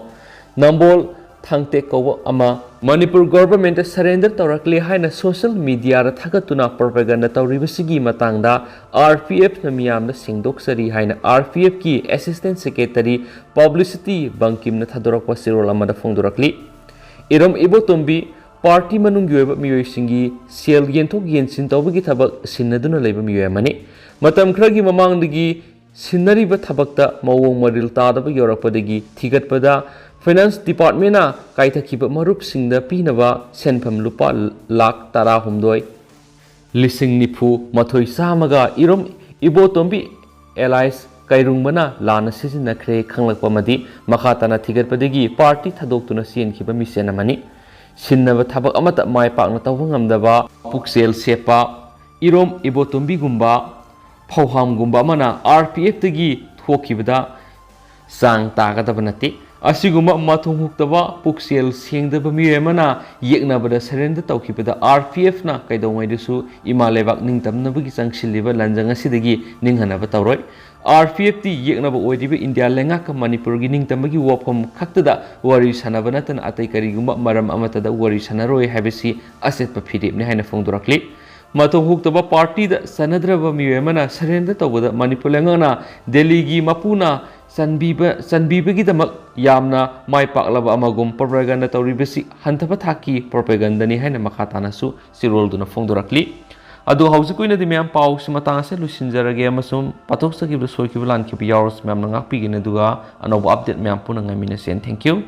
ꯅꯝꯕꯣꯜ ꯊꯥꯡꯇꯦꯛ ꯀꯧꯕ ꯑꯃ ꯃꯅꯤꯄꯨꯔ governmentꯇ surrender ꯇꯧꯔꯛꯂꯦ ꯍꯥꯏꯅ social mediaꯗ ꯊꯥꯒꯠꯇꯨꯅ propaganda ꯇꯧꯔꯤꯕꯁꯤꯒꯤ ꯃꯇꯥꯡꯗ RPFꯅ ꯃꯤꯌꯥꯝꯗ ꯁꯦꯡꯗꯣꯛꯆꯔꯤ ꯍꯥꯏꯅ RPFꯀꯤ Assistant Secretary Publicity ꯕꯪꯀꯤꯝꯅ ꯊꯥꯗꯣꯔꯛꯄ ꯆꯦꯔꯣꯜ ꯑꯃꯗ ꯐꯣꯡꯗꯣꯔꯛꯂꯤ꯫ ꯏꯔꯣꯝ ꯏꯕꯣꯇꯣꯝꯕꯤ party ꯃꯅꯨꯡꯒꯤ ꯑꯣꯏꯕ ꯃꯤꯑꯣꯏꯁꯤꯡꯒꯤ ꯁꯦꯜ ꯌꯦꯟꯊꯣꯛ ꯌꯦꯟꯁꯤꯟ ꯇꯧꯕꯒꯤ ꯊꯕꯛ ꯁꯤꯟꯅꯗꯨꯅ ꯂꯩꯕ ꯃꯤꯑꯣꯏ ꯑꯃꯅꯤ꯫ ꯃꯇꯝ ꯈꯔꯒꯤ ꯃꯃꯥꯡꯗꯒꯤ ꯁꯤꯟꯅꯔꯤꯕ ꯊꯕꯛꯇ ꯃꯑꯣꯡ ꯃꯔꯤꯜ ꯇꯥꯗꯕ ꯌꯧꯔꯛꯄꯗꯒꯤ ꯊꯤꯒꯠꯄꯗ finance departmentꯅ ꯀꯥꯏꯊꯈꯤꯕ ꯃꯔꯨꯞꯁꯤꯡꯗ ꯄꯤꯅꯕ ꯁꯦꯟꯐꯝ ꯂꯨꯄꯥ ꯂꯥꯈ ꯇꯔꯥꯍꯨꯝꯗꯣꯏ ꯂꯤꯁꯤꯡ ꯅꯤꯐꯨ ꯃꯥꯊꯣꯏ ꯆꯥꯝꯃꯒ ꯏꯔꯣꯝ ꯏꯕꯣꯇꯣꯝꯕꯤ alias ꯀꯩꯔꯨꯡꯕꯅ ꯂꯥꯟꯅ ꯁꯤꯖꯤꯟꯅꯈ꯭ꯔꯦ ꯈꯪꯂꯛꯄ ꯑꯃꯗꯤ ꯃꯈꯥ ꯇꯥꯅ ꯊꯤꯒꯠꯄꯗꯒꯤ party ꯊꯥꯗꯣꯛꯇꯨꯅ ꯆꯦꯟꯈꯤꯕ ꯃꯤꯁꯦꯟ ꯑꯃꯅꯤ꯫ ꯁꯤꯟꯅꯕ ꯊꯕꯛ ꯑꯃꯠꯇ ꯃꯥꯏ ꯄꯥꯛꯅ ꯇꯧꯕ ꯉꯝꯗꯕ ꯄꯨꯛꯆꯦꯜ ꯁꯦꯞꯄ ꯏꯔꯣꯝ ꯏꯕꯣꯇꯣꯝꯕꯤꯒꯨꯝꯕ ꯐꯧꯍꯥꯝꯒꯨꯝꯕ ꯑꯃꯅ RPFꯇꯒꯤ ꯊꯣꯛꯈꯤꯕꯗ ꯆꯥꯡ ꯇꯥꯒꯗꯕ ꯅꯠꯇꯦ꯫ ꯑꯁꯤꯒꯨꯝꯕ ꯃꯊꯣꯡ ꯍꯨꯛꯇꯕ, ꯄꯨꯛꯆꯦꯜ ꯁꯦꯡꯗꯕ ꯃꯤꯑꯣꯏ ꯑꯃꯅ ꯌꯦꯛꯅꯕꯗ surrender ꯇꯧꯈꯤꯕꯗ R P F ꯅ ꯀꯩꯗꯧꯉꯩꯗꯁꯨ ꯏꯃꯥ ꯂꯩꯕꯥꯛ ꯅꯤꯡꯇꯝꯅꯕꯒꯤ ꯆꯪꯁꯤꯜꯂꯤꯕ ꯂꯟꯖꯪ ꯑꯁꯤꯗꯒꯤ ꯅꯤꯡꯍꯟꯅꯕ ꯇꯧꯔꯣꯏ꯫ R P F ꯇꯤ ꯌꯦꯛꯅꯕ ꯑꯣꯏꯔꯤꯕ ꯏꯟꯗꯤꯌꯥ ꯂꯩꯉꯥꯛꯀ ꯃꯅꯤꯄꯨꯔꯒꯤ ꯅꯤꯡꯇꯝꯕꯒꯤ ꯋꯥꯐꯝ ꯈꯛꯇꯗ ꯋꯥꯔꯤ ꯁꯥꯟꯅꯕ ꯅꯠꯇꯅ ꯑꯇꯩ ꯀꯔꯤꯒꯨꯝꯕ ꯃꯔꯝ ꯑꯃꯠꯇꯗ ꯋꯥꯔꯤ ꯁꯥꯟꯅꯔꯣꯏ ꯍꯥꯏꯕꯁꯤ ꯑꯆꯦꯠꯄ ꯐꯤꯔꯦꯞꯅꯤ ꯍꯥꯏꯅ ꯐꯣꯡꯗꯣꯔꯛꯂꯤ꯫ ꯃꯊꯣꯡ ꯍꯨꯛꯇꯕ ꯄꯥꯔꯇꯤꯗ ꯆꯟꯅꯗ꯭ꯔꯕ ꯃꯤꯑꯣꯏ ꯑꯃꯅ surrender ꯇꯧꯕꯗ ꯃꯅꯤꯄꯨꯔ ꯂꯩꯉꯥꯛꯅ ꯗꯦꯜꯂꯤꯒꯤ ꯃꯄꯨꯅ ꯆꯟꯕꯤꯕ, ꯆꯟꯕꯤꯕꯒꯤꯗꯃꯛ ꯌꯥꯝꯅ ꯃꯥꯏ ꯄꯥꯛꯂꯕ ꯑꯃꯒꯨꯝ propaganda ꯇꯧꯔꯤꯕꯁꯤ ꯍꯟꯊꯕ ꯊꯥꯛꯀꯤ propaganda ꯅꯤ ꯍꯥꯏꯅ ꯃꯈꯥ ꯇꯥꯅꯁꯨ ꯆꯤꯔꯣꯜꯗꯨꯅ ꯐꯣꯡꯗꯣꯔꯛꯂꯤ꯫ ꯑꯗꯨ ꯍꯧꯖꯤꯛ ꯑꯣꯏꯅꯗꯤ ꯃꯌꯥꯝ ꯄꯥꯎꯁꯤ ꯃꯇꯥꯡ ꯑꯁꯤꯗ ꯂꯣꯏꯁꯤꯟꯖꯔꯒꯦ ꯑꯃꯁꯨꯡ ꯄꯥꯊꯣꯛꯆꯈꯤꯕꯗ ꯁꯣꯏꯈꯤꯕ ꯂꯥꯟꯈꯤꯕ ꯌꯥꯎꯔꯁꯨ ꯃꯌꯥꯝꯅ ꯉꯥꯛꯄꯤꯒꯅꯤ, ꯑꯗꯨꯒ ꯑꯅꯧꯕ update ꯃꯌꯥꯝ ꯄꯨꯟꯅ ꯉꯥꯏꯃꯤꯟꯅꯁꯤ꯫ And thank you꯫